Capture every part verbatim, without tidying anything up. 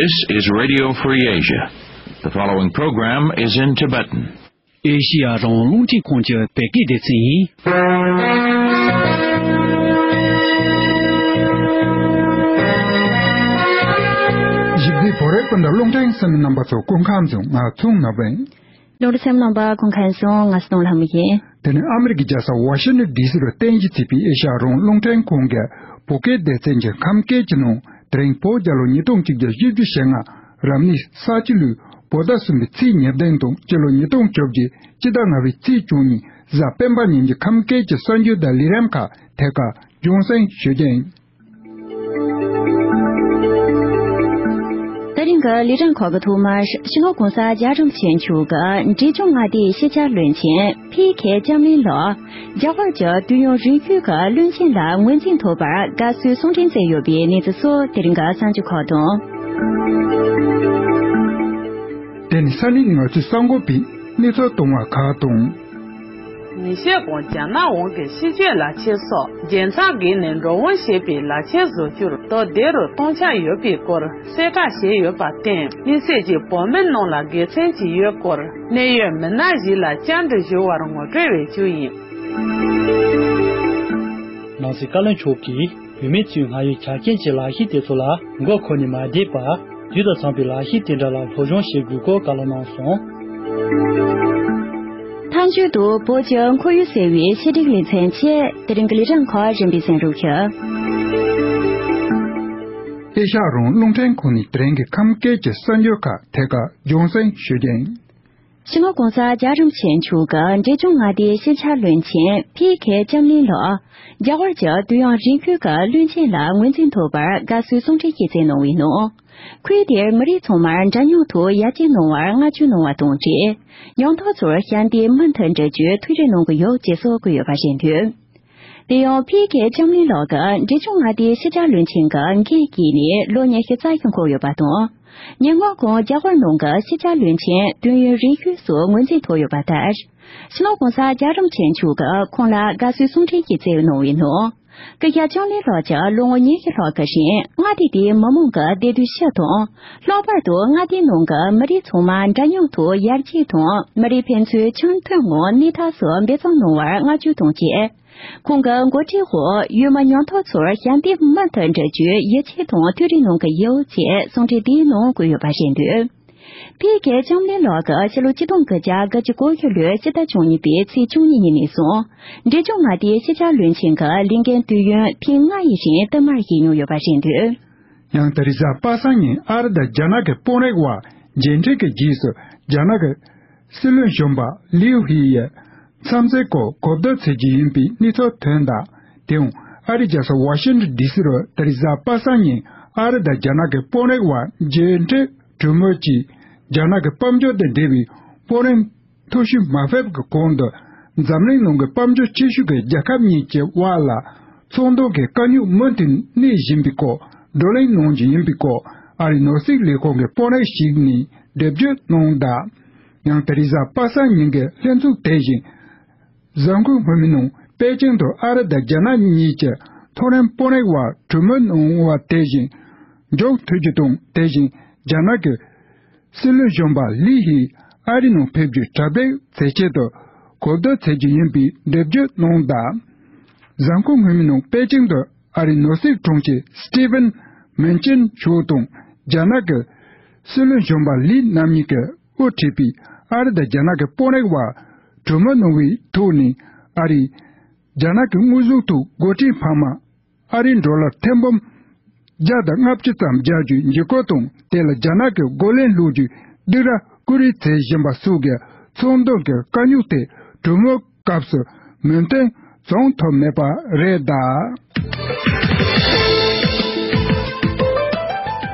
This is Radio Free Asia. The following program is in Tibetan. ཨེ་ཤི་ཡ་རང་དབང་རླུང་འཕྲིན་ཁང་གི་བོད་སྐད་སྡེ་ཚན་ཡིན། ཞིབ་འཇུག་བོད་རིགས་སྤུན་ཟླ་རླུང་འཕྲིན་གསན་མི་རྣམ་པ་ཚོ་སྐུ་ཁམས་བཟང་། ང་ཚོང་ནག་པ་ཡིན། རླུང་འཕྲིན་གསན་མི་རྣམ་པ་སྐུ་ཁམས་བཟང་། ང་སྟོང་ལྷ་མོ་ཡིན། དེ་ནི་ཨ་མི་རི་ཀའི་རྒྱལ་ས་ཝ་ཤིང་ཊོན་ཌི་སི་རུ་རྟེན་གཞི་བྱས་པའི་ཨེ་ཤ་ཡ་རང་དབང་རླུང་འཕྲིན་ཁང་གི་བོད་སྐད་སྡེ་ཚན་གྱི་ཁམས་སྐད་ཀྱི་ནང་དེ་རིང་བོད་རྒྱལ་ལོ་ཉིས་སྟོང་གཅིག་བརྒྱ་བཞི་བཅུ་ཞེ་ལྔ་རབ་གནས་ས་བྱི་ལོའི་བོད་ཟླ་གསུམ་པའི་ཚེས་ཉེར་བདུན་དང་སྤྱི་ལོ་ཉིས་སྟོང་བཅོ་བརྒྱད་སྤྱི་ཟླ་ལྔ་པའི་ཚེས་བཅུ་གཉིས་གཟའ་སྤེན་པ་ཉིན་གྱི་ཁམས་སྐད་ཀྱི་གསར་འགྱུར་དང་ལས་རིམ་ཁག་ཐད་ཀར་རྒྱང་སྲིང་ཞུ་རྒྱུ་ཡིན། ད་རིང་གི་ལས་རིམ་ཁག་གི་ཐོག་མར་སྤྱི་ནོར་༸གོང་ས་༸རྒྱལ་བ་རིན་པོ་ཆེ་མཆོག་གིས་འབྲས་ལྗོངས་མངའ་སྡེའི་ཤེས་བྱ་བློན་ཆེན་ཕི་ཁེ་ལྕམ་ལིན་ལགས་རྒྱ་གར་གྱི་དུས་ཡུན་རིང་ཤོས་ཀྱི་བློན་ཆེན་ལ་ངོས་འཛིན་ཐོབ་པར་དགའ་བསུའི་གསུང་འཕྲིན་བསྩལ་ཡོད་པའི་གནས་ཚུལ་སོགས་དེ་རིང་གི་གསར་འགྱུར་ཁག་དང་། དེ་ནི་ས་གནས་ནས་ང་ཚོའི་གསར་འགོད་པས་གནས་ཚུལ་བཏང་བ་ཁག་དང་། ཉིན་ཤས་གོང་རྒྱ་ནག་དབང་གིས་ཕྱི་སྐྱོད་ལག་ཁྱེར་སོགས་རྒྱལ་ཚབ་བརྒལ་ནས་འགྲོ་འོང་བྱེད་པའི་ལག་ཁྱེར་བཟོ་རྒྱུར་དོ་བདེ་རུ་གཏོང་འཆར་ཡོད་པའི་སྐོར་གསལ་བསྒྲགས་བྱས་ཡོད་པར་བརྟེན། དམིགས་བསལ་གྱིས་བོད་མི་རྣམས་ལ་དགེ་མཚན་ཅིག་ཡོད་སྐོར་གནད་ཡོད་མི་སྣ་ཞིག་ལ་བཅར་འདྲི་ཞུ་བར་ངོ་སྤྲོད་འབད་རྒྱུ་ཡིན། ནང་སྲིད་བཀའ་བློན་མཆོག་གིས་བུད་མེད་ཚོའི་སྔར་ཡོད་ཆ་རྐྱེན་གྱི་ལག་ཤེས་དེ་ཚོ་ལ་མགོ་འཁོར་ནས་མ་བསྡད་པར། དུས་དང་འཚམས་པའི་ལག་ཤེས་དེ་འདྲ་ལ་སློབ་སྦྱོང་བྱེད་དགོས་སྐོར་བཀའ་སློབ་གནང་སོང་། མཐའ་མཇུག་ཏུ་བོད་ཀྱི་ཁོར་ཡུག་ཟེར་བའི་ཆེད་སྒྲིག་ལེ་ཚན་བཅས་དེ་རིང་གི་ལས་རིམ་ཁག་རིམ་པས་གསན་རོགས་ཞུ། ཨེ་ཤ་ཡ་རང་དབང་རླུང་འཕྲིན་ཁང་ནས་དེ་རིང་གི་ཁམས་སྐད་ཀྱི་གསར་འགྱུར་ཁག་ཐད་ཀར་རྒྱང་སྲིང་ཞུ་རྒྱུ་ཡིན། སྤྱི་ནོར་༸གོང་ས་༸རྒྱལ་བ་རིན་པོ་ཆེ་མཆོག་གིས་འབྲས་ལྗོངས་མངའ་སྡེའི་ཤེས་བྱ་བློན་ཆེན་ཕི་ཁེ་ལྕམ་ལིན་ལགས་རྒྱ་གར་གྱི་དུས་ཡུན་རིང་ཤོས་ཀྱི་བློན་ཆེན་ལ་ངོས་འཛིན་ཐོབ་པར་དགའ་བསུའི་གསུང་འཕྲིན་ཞིག་བསྩལ་གནང་བའི་ནང་། ཁུལ་དེར་མི་རིགས་ཚང་མར་འདྲ་མཉམ་ཐོག་ཡར་རྒྱས་གནང་བར་བསྔགས་བརྗོད་གནང་བ་དང་འབྲེལ། ཉམ་ཐག་ཚོར་ཞལ་འདེབས་མུ་མཐུད་འབྲི་རྒྱུའི་ཐུགས་རེ་གནང་གི་ཡོད་ཅེས་སོགས་བཀོད་ཡོད་པ་རེད་འདུག་དེ་ཡང་ཕི་ཁེ་ལྕམ་ལིན་ལགས་ཀྱིས་འབྲས་ལྗོངས་མངའ་སྡེའི་ཤེས་བྱ་བློན་ཆེན་གྱི་འགན་བསྐྱངས་ནས་ལོ་ཉི་ཤུ་རྩ་བཞི་འཁོར་ཡོད་པ་དང་། ཉེ་སྔོན་ཁོང་རྒྱ་གར་ནང་གི་ཤེས་བྱ་བློན་ཆེན་དུས་ཡུན་རིང་ཤོས་སུ་ངོས་འཛིན་ཐོབ་ཡོད་པ་ལྟར། སྤྱི་ནོར་༸གོང་ས་༸རྒྱལ་བ་རིན་པོ་ཆེ་མཆོག་གིས་ཁོང་ལ་དགའ་བསུའི་གསུང་འཕྲིན་ཞིག་བསྩལ་གནང་བའི་ནང་། སྐུ་ཞབས་ལྕམ་ལིན་ལགས་ཀྱིས་ལོ་ངོ་ཉི་ཤུ་ལྷག་གི་རིང་མངའ་སྡེ་དེའི་མི་མང་གི་བདེ་སྡུག་ཕྱི་དང་། ལྷག་པར་དུ་མངའ་སྡེའི་ནང་གི་མི་རིགས་ཚང་མ་འདྲ་མཉམ་ཐོག་ཡར་རྒྱས་དང་མི་རིགས་ཕན་ཚུན་ཆ་མཐུན་ངང་གནས་ཐབས་སུ་འབད་བརྩོན་གནང་བར་བསྔགས་བརྗོད་དང་བཅས། ཁོང་གི་འགོ་ཁྲིད་འོག་ཡུལ་མི་ཉམ་ཐག་ཚོར་ཞལ་འདེབས་མུ་མཐུད་འབྲི་རྒྱུའི་ཡིད་ཆེས་དང་ཐུགས་རེ་གནང་གི་ཡོད་ཅེས་གསུང་འཕྲིན་དེའི་ནང་བཀོད་ཡོད་པ་རེད་འདུག་ཕི་ཁེ་ལྕམ་ལིན་ལགས་ཀྱིས་ཕྱི་ལོ་ཆིག་སྟོང་དགུ་བརྒྱ་དགུ་བཅུ་གོ་བཞི་ལོའི་སྤྱི་ཟླ་བཅུ་གཉིས་པའི་ཚེས་བཅུ་གཉིས་ཉིན་ནས་བཟུང་འབྲས་ལྗོངས་མངའ་སྡེའི་ཤེས་བྱ་བློན་ཆེན་གྱི་ལས་འགན་དུས་ཡུན་ཐེངས་ལྔ་ཡི་རིང་བསྟུད་མར་བཞེས་མྱོང་ཡོད་པ་རེད་འདུག་ཡང་ད་རེས་གཟའ་པ་སངས་ཉིན་ཨ་རི་དང་རྒྱ་ནག་གི་དཔོན་རིགས་དབར་མཇལ་འཕྲད་ཀྱི་རྗེས་སུ་རྒྱ་ནག་གི་སྲིད་བློན་གཞོན་པ་ལིའུ་ཧི་ཡི་འཚམས་གཟིགས་སྐོར་གོ་བསྡུར་བྱེད་རྒྱུ་ཡིན་པའི་གནས་ཚུལ་ཐོན་གདའ། དེ་ཡང་ཨ་རིའི་རྒྱལ་ས་ཝ་ཤིང་ཊོན་ཌི་སི་རུ་ད་རེས་གཟའ་པ་སངས་ཉིན་ཨ་རི་དང་རྒྱ་ནག་གི་དཔོན་རིགས་དབར་མཇལ་འཕྲད་གྲོས་མོལ་གྱིས་རྒྱ་ནག་གི་དཔལ་འབྱོར་དང་འབྲེལ་བའི་དཔོན་རིགས་ཐོ་གཞི་མ་ཕེབས་ཀྱི་གོང་དུ་འཛམ་གླིང་ནང་གི་དཔལ་འབྱོར་ཆེ་ཤོས་ཀྱི་རྒྱལ་ཁབ་གཉིས་ཀྱི་དབར་ལ་ཚོང་དོན་གྱི་དཀའ་རྙོག་མུ་མཐུད་གནས་བཞིན་པའི་སྐོར་བགྲོ་གླེང་གནང་རྒྱུ་ཡིན་པའི་སྐོར་ཨ་རིའི་ནོར་སྲིད་ལས་ཁུངས་ཀྱི་དཔོན་རིགས་ཤིག་ནས་འགྲེལ་བརྗོད་གནང་གདའ། ཡང་ད་རེས་གཟའ་པ་སངས་ཉིན་གྱི་ལྷན་ཚོགས་དེ་བཞིན། གཟའ་འཁོར་སྔོན་མའི་ནང་པེ་ཅིང་དུ་ཨ་རི་དང་རྒྱ་ནག་གཉིས་ཀྱི་མཐོ་རིམ་དཔོན་རིགས་དབར་གྲོས་མོལ་གནང་བ་དེ་བཞིན་འཇོག་ཐུབ་རྒྱུ་དང་དེ་བཞིན་རྒྱ་ནག་གི་སྲིད་བློན་གཞོན་པ་ལི་ཧི་ཨ་རི་ནང་ཕེབས་རྒྱུ་གྲ་སྒྲིག་བྱེད་ཆེད་དུ་གོ་བསྡུར་བྱེད་རྒྱུ་ཡིན་པའི་འགྲེལ་བརྗོད་གནང་གདའ། གཟའ་འཁོར་སྔོན་མའི་ནང་པེ་ཅིང་དུ་ཨ་རིའི་ནོར་སྲིད་དྲུང་ཆེ་སི་ཏི་ཝན་མན་ཆིན་མཆོག་དང་རྒྱ་ནག་གི་སྲིད་བློན་གཞོན་པ་ལི་རྣམ་གཉིས་ཀྱིས་དབུ་ཁྲིད་པའི་ཨ་རི་དང་རྒྱ་ནག་གི་དཔོན་རིགས་དབར་གྲོས་མོལ་གནང་བའི་ཐོག་ནས་ཨ་རིས་རྒྱ་ནག་གི་དངོས་ཟོག་ཐོག་སྒོ་ཁྲལ་འཕར་མ་ཨ་རིའི་ཌོ་ལར་ཐེར་འབུམ་བརྒྱ་དང་ལྔ་བཅུ་ཙམ་རྒྱག་རྒྱུའི་འཇིགས་སྐུལ་དང་དེ་ལ་རྒྱ་ནག་གི་རྒོལ་ལན་སློག་རྒྱུའི་སྡིགས་ར་བསྐུལ་རེས་བྱེད་བཞིན་པ་སོགས་ཀྱི་ཚོང་དོན་གྱི་དཀའ་རྙོག་དེ་གྲོས་མོལ་སྐབས་སུ་མོས་མཐུན་བྱུང་ཐུབ་མེད་པ་རེད་གདའ།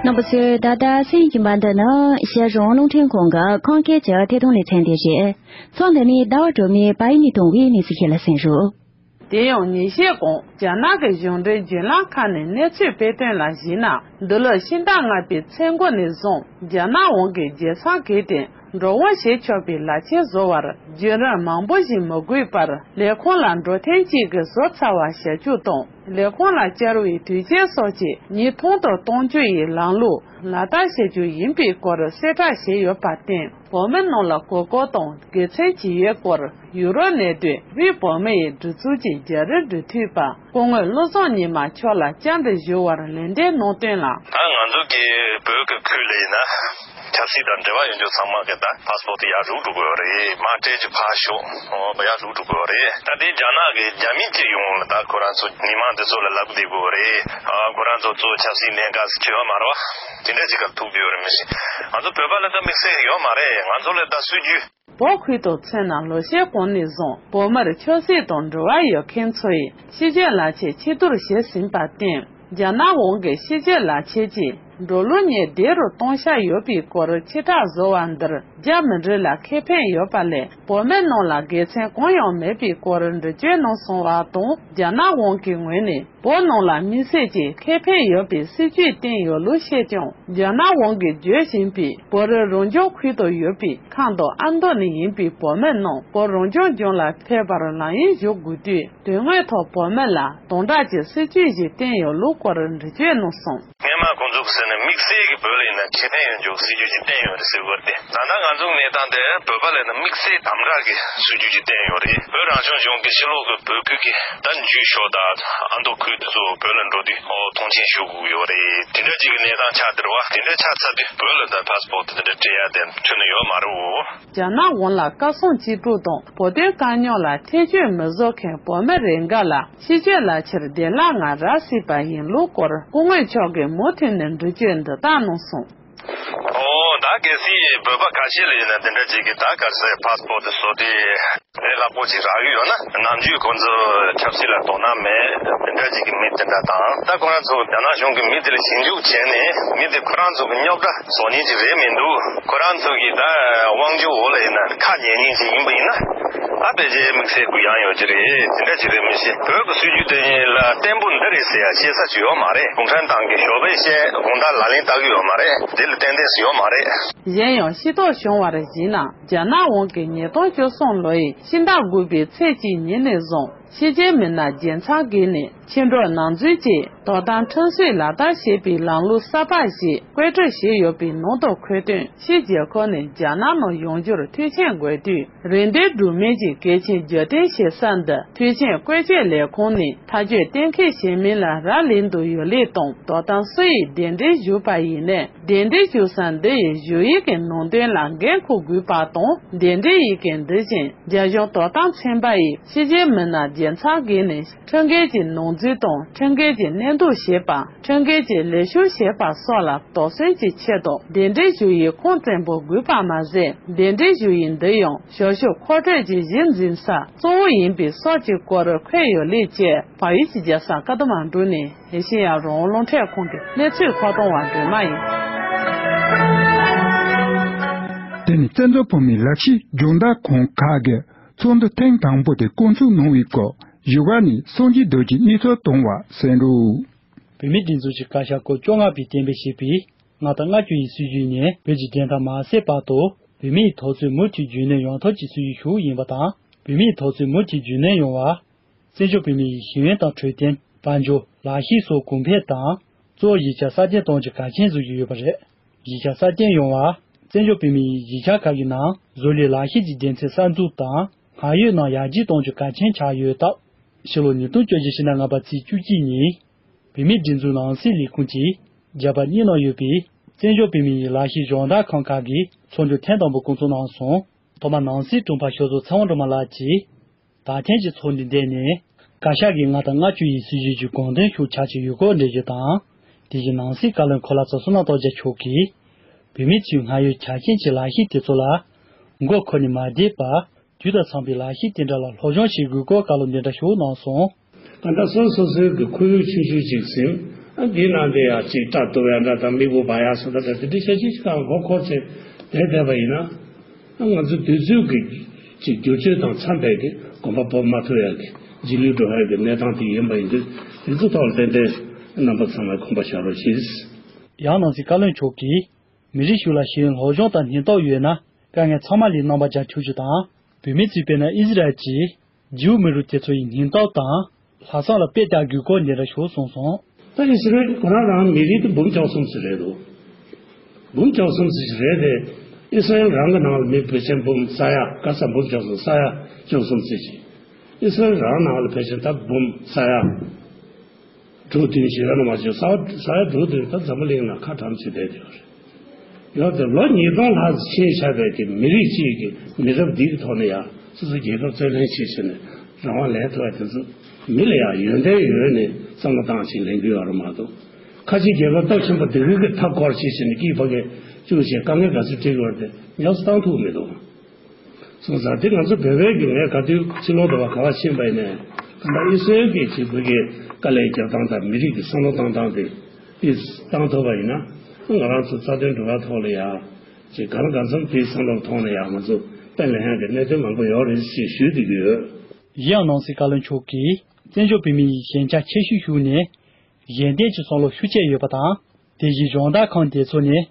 རྣམ་པ་ཚོས་ད་ལྟ་གསན་བཞིན་པ་འདི་ནི་གཞིས་གྲོང་རླུང་འཕྲིན་ཁང་གི་ཁམས་སྐད་ཀྱི་ཐད་གཏོང་ལེ་ཚན་དེ་རེད། ཚོགས་འདི་ནི་ཟླ་བ་སྒྲོལ་མའི་པར་ཡིག་ནས་བཏང་བའི་གནས་ཚུལ་ཞིག་ལ་གསན་རོགས། དེ་ཡང་ཉིན་ཤས་གོང་རྒྱ་ནག་གི་གཞུང་འབྲེལ་བརྒྱུད་ལམ་ཁག་ནས་གནས་ཚུལ་སྤེལ་དོན་ལ་གཞིགས་ན། འདི་ལོའི་ཕྱི་ཟླ་ལྔ་པའི་ཚེས་འགོ་ནས་བཟུང་རྒྱ་ནག་དབང་གིས་རྒྱལ་ས་བརྒལ་ཏེ་ འགྲོ་འོང་བྱེད་ཆོག་པའི་ལག་ཁྱེར་བཟོ་བར་རྒྱུན་རིང་མང་པོ་ཞིག་མི་དགོས་པར། ལས་ཁུངས་ལ་འགྲོ་ཐེངས་གཅིག་གིས་བཟོ་ཚར་བ་བྱ་རྒྱུ་དང་། ལས་ཁུངས་ལ་བཅར་བའི་དུས་ཆེན་སོགས་ཀྱི་ཉིས་སྟོང་དང་གཏོང་རྒྱུ་ཡི་ལམ་ལུགས་ལག་བསྟར་བྱ་རྒྱུ་ཡིན་པའི་སྐོར་གསལ་བསྒྲགས་བྱས་ཡོད་པར་བརྟེན། བོད་མི་རྣམས་ལ་གོ་སྐབས་དང་དགེ་མཚན་ཇི་ཡོད་སྐོར་ཡུ་རོབ་ནས་སྡོད་པའི་བོད་མི་ཡི་སྒྲིག་འཛུགས་ཀྱི་རྒྱ་རི་འབྲེལ་མཐུད་པ་སྐུ་ངོ་བློ་བཟང་ཉི་མ་མཆོག་ལ་བཅར་འདྲི་ཞུ་བར་ལན་འདེབས་གནང་དོན་ལ། ད་ང་ཚོ་གི་བོད་ཀྱི་ཁུལ་ལ་ཡིན་ན། ཆབ་སྲིད་དང་འབྲེལ་བ་ཡོད་རྒྱུ་ཚང་མ་གི་ད་ཕ་སི་པོར་ཊི་ཡར་རུག་འགྲོ་གི་ཡོད་རེད། མ་སྤྲད་རྒྱུ་ཕར་ཞོག་ཨོ་བ་ཡར་རུག་འགྲོ་གི་ཡོད་རེད། ད་དེ་རྒྱ་ནག་གི་རྒྱ་མི་སྤྱི་ཡོངས་ལ་ད་ཁོ་རང་ཚོ་མི་མང་འདི་ཚོ་ལ་ལབ་བསྡད་གི་ཡོད་རེད། ཨ་ཁོ་རང་ཚོ་གཙོ་ཆབ་སྲིད་གནད་འགག་ཟེར་གྱི་ཡོད་མ་རེད་བ། དེ་འདྲ་ཅིག་ག་ཐུག་གི་ཡོད་རེད་མི་ཤེས། ང་ཚོ་བོད་པ་ལ་ད་དམིགས་བསལ་ཡོད་མ་རེད། ང་ཚོ་ལ་ད་སྲིད་ཇུས། བོད་ཁུལ་དུ་མཚོན་ན་ལོ་ཤས་གོང་ནས་བཟུང་བོད་མིར་ཆབ་སྲིད་དང་འབྲེལ་བ་ཡོད་མཁན་ཚོ་ཡིས་ཕྱི་སྐྱོད་ལག་ཁྱེར་ཕྱིར་བསྡུར་བྱས་ཟིན་པར་བརྟེན། རྒྱ་ནག་དབང་གིས་ཕྱི་སྐྱོད་ལག་ཁྱེར་གྱི་འགྲོ་ལུགས་ཉེས་བདེ་རུ་གཏོང་འཆར་ཡོད་པའི་སྐོར་ཕྱིར་བསྒྲགས་བཟོ་བ་འདིར་རྒྱ་མི་རིགས་ལ་ཁེ་ཕན་ཡོད་པ་ལས་བོད་མི་རྣམས་ལ་དགེ་མཚན་གང་ཡང་མེད་པའི་སྐོར་འགྲེལ་བརྗོད་གནང་སོང་བ་དང་། རྒྱ་ནག་དབང་གི་ངོས་ནས་བོད་ནང་ལ་དམིགས་བསལ་གྱི་ཁེ་ཕན་ཡོད་པའི་སྲིད་ཇུས་བཏིང་ཡོད་ལུགས་བཤད་ཀྱང་། རྒྱ་ནག་དབང་གིས་བརྗོད་བཞིན་པའི་བོད་རིགས་རང་སྐྱོང་ཁུལ་དུ་ཡོད་པའི་ཁམས་དང་ཨ་མདོ་ནས་ཡིན་པའི་བོད་མི་རྣམས་བོད་རང་སྐྱོང་ལྗོངས་ལ་ཕེབས་པར་ལམ་ཡིག་ཞུ་དགོས་དུས། དོན་དངོས་ཐོག་བོད་མི་ལ་དམ་དྲག་གི་སྲིད་ཇུས་ཤིག་བཏིང་ཡོད་ལུགས་སྐོར་འགྲེལ་བརྗོད་གནང་སོང་། སྔོན་མ་ཁོང་ཚོ་གིས་ཟེར་ན་དམིགས་བསལ་གྱི་བོད་ལ་ཡིན་ན་ཁེ་ཕན་ཡོད་རྒྱུ་སྲིད་ཇུས་ཅིག་བཏིང་ཡོད་རེད་ཟེར་གི་ཡོད་རེད་དེ། ད་ལྟ་ང་ཚོའི་གནས་སྟངས་དེ་བོད་པ་ལ་ཡིན་ན་དམིགས་བསལ་དམ་དྲག་གི་སྲིད་ཇུས་ཅིག་བཏིང་ཡོད་རེད། བོད་རང་སྐྱོང་ལྗོངས་ཀྱི་ཕྱི་ལོགས་ཀྱི་བོད་ཁུལ་གྱི་ད་འཇུ་ཤོག་དང་ཨ་མདོ་ཁུལ་དེ་ཚོ་བོད་ལ་འགྲོ་དུས་ཨོ་མཐོང་ཆེན་ཞུ་དགོས་ཀྱི་ཡོད་རེད། དེ་འདྲ་ཅིག་གི་གནས་སྟངས་ཆགས་བསྡད་རེད་བ། དེ་འདྲ་ཆགས་ཚར་དུས་བོད་ལ་ད་ཕ་སི་པོར་ཊི་དེ་འདྲ་སྤྲད་ཡ་དེ་ཁྱོན་ནས་ཡོད་མ་རེད་འོ། རྒྱ་ནག་དབང་ལ་བཀའ་གསུང་ཅི་སྒྲུབ་དང་བོད་དོན་དཀའ་རྙོག་ལ་ཐེ་བྱུས་མི་བཟོ་མཁན་བོད་མི་རེ་འགའ་ལ་ཕྱི་སྐྱོད་ལག་ཁྱེར་བདེ་བླག་ངང་རག་སྲིད་པ་ཡིན་ལུགས་སྐོར་སྐུ་ངོ་མཆོག་གིས་མུ་མཐུད་ནས་འགྲེལ་བརྗོད་འདི་ལྟར་གནང་སོང་། ཨོ་ད་གལ་སྲིད་བོད་པ་ཁ་ཤས་ལ་ཡིན་ན་དེ་འདྲ་ཅིག་གིས་ད་ག་ཚོད་ཕ་སི་པོར་ཊི་བཟོ་དུས་ལས་སླ་པོ་ཅིག་རག་གི་ཡོད་ན། ནམ་རྒྱུན་ཁོང་ཚོ་ཆབ་སྲིད་ལ་དོ་སྣང་མེད་དེ་འདྲ་ཅིག་གི་མི་དེ་འདྲ་དང་། ད་ཁོ་རང་ཚོ་རྒྱ་ནག་གཞུང་གི་མི་དེ་ལ་ཞིབ་འཇུག་བྱས་ནས་མི་དེ་ཁོ་རང་ཚོ་གི་རྙོག་དྲ་བཟོ་མཁན་ཅིག་རེད་མི་འདུག་ཁོ་རང་ཚོ་གི་ད་དབང་སྒྱུར་འོག་ལ་ཡིན་ན་ཁ་ཉན་མཁན་ཅིག་ཡིན་པ་ཡིན་ན། ཨ་ཕལ་ཆེར་དམིགས་བསལ་གུ་ཡངས་ཡོད་ཀྱི་རེད། དེ་འདྲ་ཅིག་རེད་མི་ཤེས། བོད་ཀྱི་སྲིད་ཇུས་དེ་ལ་བརྟན་པོ་འདི་རེད་ཟེར་ཡ་བཤད་ས་ཅིག་ཡོད་མ་རེད། གུང་ཁྲན་ཏང་གི་ཞོགས་པའི་བཤད་དགོང་དག་ལག་ལེན་བསྟར་གི་ཡོད་མ་རེད། དེ་ལ་ཏན་ཏན་ཞིག་ཡོད་མ་རེད། གཞན་ཡང་ཤེས་རྟོགས་བྱུང་བར་གཞིགས་ན། རྒྱ་ནག་དབང་གིས་ཉིས་སྟོང་བཅུ་གསུམ་ལོ་ཡི་ཕྱི་ཟླ་དགུ་པའི་ཚེས་གཅིག་ཉིན་ནས་བཟུང་ཕྱི་རྒྱལ་མི་སྣ་བརྒྱད་ཚང་བརྒལ་ནས་ཕྱི་འགྲོ་ནང་འཛུལ་གྱི་དོ་དམ་ཁྲིམས་སྲོལ་ལག་བསྟར་བྱེད་པའི་ལམ་ལུགས་གསར་པ་ཞིག་བཀོད་སྒྲིག་བྱས་ཡོད་པའི་ནང་དུ་འཁོད་དོན། ཕྱི་རྒྱལ་ཁབ་ནས་རྒྱ་ནག་ནང་ཡོང་རྒྱུར་མཐུན་རྐྱེན་དགོས་དུས། རིན་ལྡན་སྦྲུམ་མའི་གི་གལ་ཆེན་རྒྱུན་གཏན་བྱེད་ས་འདི་མཐུན་རྐྱེན་བཀོལ་སྤྱོད་ལས་ཁུངས་ནས་ཐག་གཅོད་གཏན་འཁེལ་བྱེད་མིན་ལ་རག་ལས་འདུག་ཡོད་ལུགས་དང་། དོ་དམ་སུ་ཡིས་གདན་འདྲེན་ཞུས་པ་ཡིན་ནའི་གདན་འདྲེན་ཞུ་ས་འདི་ཡི་ཞུ་ཡིག་གི་ནང་དོན་ལ་འགན་འཁུར་དགོས་པ་དང་། གདན་འདྲེན་ཡི་གེ་འདི་བཞིན་རྒྱ་གཞུང་དོ་དམ་ཚན་པ་ཡིས་ཕྱི་རྒྱལ་མི་སྣ་བརྒྱད་ཚང་བརྒལ་ནས་ཁྲིམས་འགལ་གྱི་ནང་འཛུལ་དང་ཁྲིམས་འགལ་གྱི་གནས་སྡོད་བྱེད་པ། ཁྲིམས་འགལ་གྱི་ལས་ཞུགས་བྱེད་པ་སོགས་ལ་དོགས་ཟོན་གྱི་ཆེད་དུ་གདན་འདྲེན་ཞུ་ཡིག་ཁུངས་བཙན་པོ་དགོས་པ་མ་ཟད། གདན་འདྲེན་ཞུ་ཡིག་འདི་ཡང་ཞབས་ཞུ་མཁོ་སྤྲོད་ཀྱི་གཞི་འཛིན་ས་གཙོ་བོ་ཡིན་པའི་སོགས་ཀྱི་སྐོར་འཁོད་ཡོད་ལུགས་བཅས། བལ་ཡུལ་གྱི་རྒྱལ་ས་ཀ་ཐ་མན་གྲུ་ནས་ཨེ་ཤེ་ཡ་རང་དབང་རླུང་འཕྲིན་ཁང་གི་གནས་ཚུལ་མཁོ་གཏོང་བ་སྒྲོལ་མ་ཡིན། དེ་ནི་བཙན་བྱོལ་བོད་མིའི་ལས་བྱེད་སྦྱོང་བརྡར་ཁང་ཁག་གིས་ཚོགས་འདུ་ཐེངས་དང་པོ་དེ་བསྐོང་ཚོགས་གནང་བའི་སྐོར་བཞུགས་སྒར་ནས་སངས་རྒྱས་རྡོ་རྗེས་གནས་ཚུལ་བཏང་བ་གསན་རོགས། བོད་མིའི་སྒྲིག་འཛུགས་ཀྱི་བཀའ་ཤག་སྐབས་བཅོ་ལྔ་པས་གཏན་འབེབས་བྱས་པའི་ལྔ་སྟོང་ལྔ་བཅུ་ཡི་སྲིད་བྱུས་ནས་བོད་ཀྱི་བདེན་མཐའ་མ་ཟད་བར་དུ་བོད་མིའི་དོགས་ཚོད་མུ་མཐུད་རྒྱུན་གནས་ཡོང་ཐབས་ཀྱི་སྲིད་བྱུས་ཤིག་ཡིན་པ་དང་། བོད་མིའི་དོགས་ཚོད་མུ་མཐུད་རྒྱུན་གནས་ཡོང་བར་བཙན་བྱོལ་བོད་མི་ཡི་ཤེས་ཡོན་དང་འཕྲོད་བསྟེན། དཔལ་འབྱོར། ལག་ཤེས་སོགས་གོང་འཕེལ་དང་། གཙོ་བོ་གཞིས་ཆགས་སྲ་བརྟན་གཏོང་རྒྱུ་གལ་ཆེན་བཟོ་གི་ཡོད་པ་རེད། གཞིས་ཆགས་སྲ་བརྟན་ཡོང་བར་བཙན་བྱོལ་བོད་མི་ཡི་གཞིས་ཆགས་ཁག་གི་ནང་བཟོ་ལས་ལག་ཤེས་ཀྱི་སྡེ་ཚན་གསར་འཛུགས་དང་སྔར་ཡོད་ནང་ཡར་རྒྱས་གཏོང་རྒྱུ་གལ་ཆེན་ཆགས་ཡོད་སྟབས། ཕྱི་ལོ་ཉིས་སྟོང་བཅོ་བརྒྱད་ཕྱི་ཟླ་ལྔ་པ་ཚེས་བཅུ་གཅིག་ཉིན། བོད་མིའི་སྒྲིག་འཛུགས་ནང་སྲིད་ལས་ཁུངས་ཀྱིས་རྒྱ་བལ་གཉིས་ནང་ཡོད་པའི་བཙན་བྱོལ་བོད་མི་ཡི་ལག་ཤེས་སྦྱོང་བརྡར་ཁང་ཁག་གི་ཚོགས་འདུ་ཐེངས་དང་པོ་བསྐོང་ཚོགས་གནང་སོང་། ཐོག་མར་ནང་སྲིད་དྲུང་འཕར་ཤོག་ཚོགས་ཚེ་དབང་སྒྲོལ་མ་ལགས་ཀྱིས། ད་ཐེངས་ཀྱི་ཚོགས་འདུའི་སྟེང་ནས། བཀའ་ཤག་གིས་ལྔ་དང་ལྔ་བཅུ་ཡི་སྲིད་བྱུས་ཀྱི་དགོངས་དོན་ཤུགས་ཆག་ཅིག་ཡོད་སྐོར་འགྲེལ་བརྗོད་དང་། དེ་བཞིན་ནང་སྲིད་བཀའ་བློན་གོ་ལ་ཚ་བསོད་ནམས་སྟོབས་རྒྱལ་མཆོག་གིས། བོད་མི་ཚོའི་སྔར་ཡོད་གལ་ཆེན་གྱི་ལག་ཤེས་དེ་ཚོ་ལ། མགོ་འཁོར་ནས་མ་བསྡད་པར། དུས་དང་འཚམས་པའི་ལག་ཤེས་དེ་འདྲ་ལ་སློབ་སྦྱོང་བྱེད་དགོས་སྐོར་བཀའ་སློབ་འདི་འདྲ་ཞིག་གནང་སོང་། ད་ལྟ་སོ་སོ་སོའི་གི་ཁོར་ཡུག་ཆུང་ཆུང་ཅིག་ཟིན། ཨ་འདིའི་ནང་དེ་ཡང་ཅིག་སྐྲ་གཏུབ་ཡ་འདྲ་དང་མིག་དབུ་བར་ཡ་སོགས་ད་ལྟ་དེ་འདྲའི་ཤ་ཅིག་ཅིག་གང་མགོ་འཁོར་ཚེ་བསྡད་བསྡད་པ་ཡིན་ན། ང་ཚོ་དུས་ཚོད་ཀྱི་ཅིག་བསྒྱུར་བཅོས་དང་འཚམས་པའི་གི་གོམ་པ་སྤོ་མ་ཐུབ་ཡ་གི་རྗེས་ལུས་འགྲོ་ཡ་གི་གནས་སྟངས་དེ་ཡིན་པ་ཡིན་དུས། དེ་ཚོ་ཐོག་ལ་ཏན་ཏན་རྣམ་པ་ཚང་མས་ཁོམ་པ་བཞག་རོགས་གྱིས། ཡང་ནང་སྲིད་བཀའ་བློན་མཆོག་གིས། མི་རིགས་ཤིག་ལ་ཤེས་ཡོན་སློབ་སྦྱོང་དང་སྙིང་སྟོབས་ཡོད་ན། དཀའ་ངལ་ཚང་མ་ལས་རྣམ་པ་བརྒྱ་ཆོག་རྒྱུ་དང་། བོད་མི་ཚོས་དཔེར་ན་ཨི་ཟི་རལ་གྱིས་ཇིའུ་མི་རིགས་དེ་ཚོ་ཡི་སྙིང་སྟོབས་དང་ལྷག་བསམ་ལ་དཔེ་བལྟ་དགོས་སྐོར་འདི་འདྲ་ཞིག་གསུངས་སོང་། ད་ཨི་སི་རལ་ཁོ་རང་རང་མི་རིགས་དེ་འབུམ་བཅུ་གསུམ་ཙམ་རེད་འདུག་འབུམ་བཅུ་གསུམ་ཙམ་ཞིག་རེད་དེ། ཨི་སི་རལ་རང་གི་ནང་ལ་མི་བོད་ཆེན་འབུམ་ས་ཡ་ག་ས་འབུམ་བཅུ་གསུམ་ས་ཡ་བཅུ་གསུམ་ཙམ་ཞིག་ཨི་སི་རལ་རང་ནང་ལ་བོད་ཆེན་ད་འབུམ་ས་ཡ་དྲུག་བདུན་ཞིག་རེད་ན་མ་བྱུང་ས་ས་ཡ་དྲུག་བདུན་ད་འཛམ་བུ་གླིང་ནང་ཁ་གྲམ་ཙམ་བསྡད་ཡོད་རེད། ཡོད་དེ་ལོ་ཉིས་སྟོང་ལྷག་ཙམ་ཕྱིན་བཞག་པའི་གི་མི་རིགས་གཅིག་གི་མི་རབས་འདི་གི་ཐོག་ནས་ཡང་སོ་སོ་རྒྱལ་ཁབ་རྩོད་ལེན་བྱེད་བྱས་ནས་རང་དབང་ལེན་ཐུབ་པ་དེ་ཚོ་མི་ལ་ཡང་ཡོན་ཏན་ཡོད་ནས་བསམ་བློ་བཏང་ཞིག་ལེན་གྱི་ཡོད་རེད་མ་གཏོགས། ཁ་ཆེ་རྒྱལ་ཁབ་སྟོབས་ཆེན་པོ་དེ་གི་གི་མཐའ་བསྐོར་བྱེད་བྱས་ནས་སྐྱིད་ཕ་གི་བཅུག་བྱས་དཀའ་ངལ་ག་ཚོད་འཕྲད་ཀྱི་ཡོད་རེད་དེ་ཉམས་སུ་བཏང་ཐུབ་མི་འདུག་སོང་ཙང་དེ་ང་ཚོ་བོད་པའི་གི་ངས་ག་དུས་ཕྱི་ལོགས་དུ་བ་ག་བ་ཕྱིན་པ་ཡིན་ནའི་ད་ལྟ་ཨི་སི་རལ་གྱི་ཅིག་བོད་ཀྱི་དཀའ་ལས་རྒྱབ་སྟངས་དང་མི་རིགས་ཀྱི་བསམ་བློ་བཏང་སྟངས་དེ་དེ་བཏང་ཐུབ་པ་ཡིན་ན་ང་རང་ཚོ་རྩ་དོན་སྒྲུབ་པ་ཐོག་ལ་ཡང་ཅིག་གང་ལ་གང་འཚམ་དེའི་བསམ་བློ་ཐོག་ནས་ཡང་ང་ཚོ་དཔེ་ལེན་ཡག་གི་གནད་དོན་མང་པོ་ཡོད་རེད་ཅེས་ཞུ་བསྡད་ཀྱི་ཡོད། གཞན་ཡང་ནང་སྲིད་བཀའ་བློན་མཆོག་གིས་བཙན་བྱོལ་བོད་མི་ཡི་ཞན་ཆ་ཆེ་ཤོས་ཤུགས་ནས་གཞན་བརྟེན་གྱི་བསམ་བློ་ཤུགས་ཆེ་ཡོད་པ་དང་། དེ་བཞིན་གཞན་དག་ཁང་དེ་ཚོ་ནས་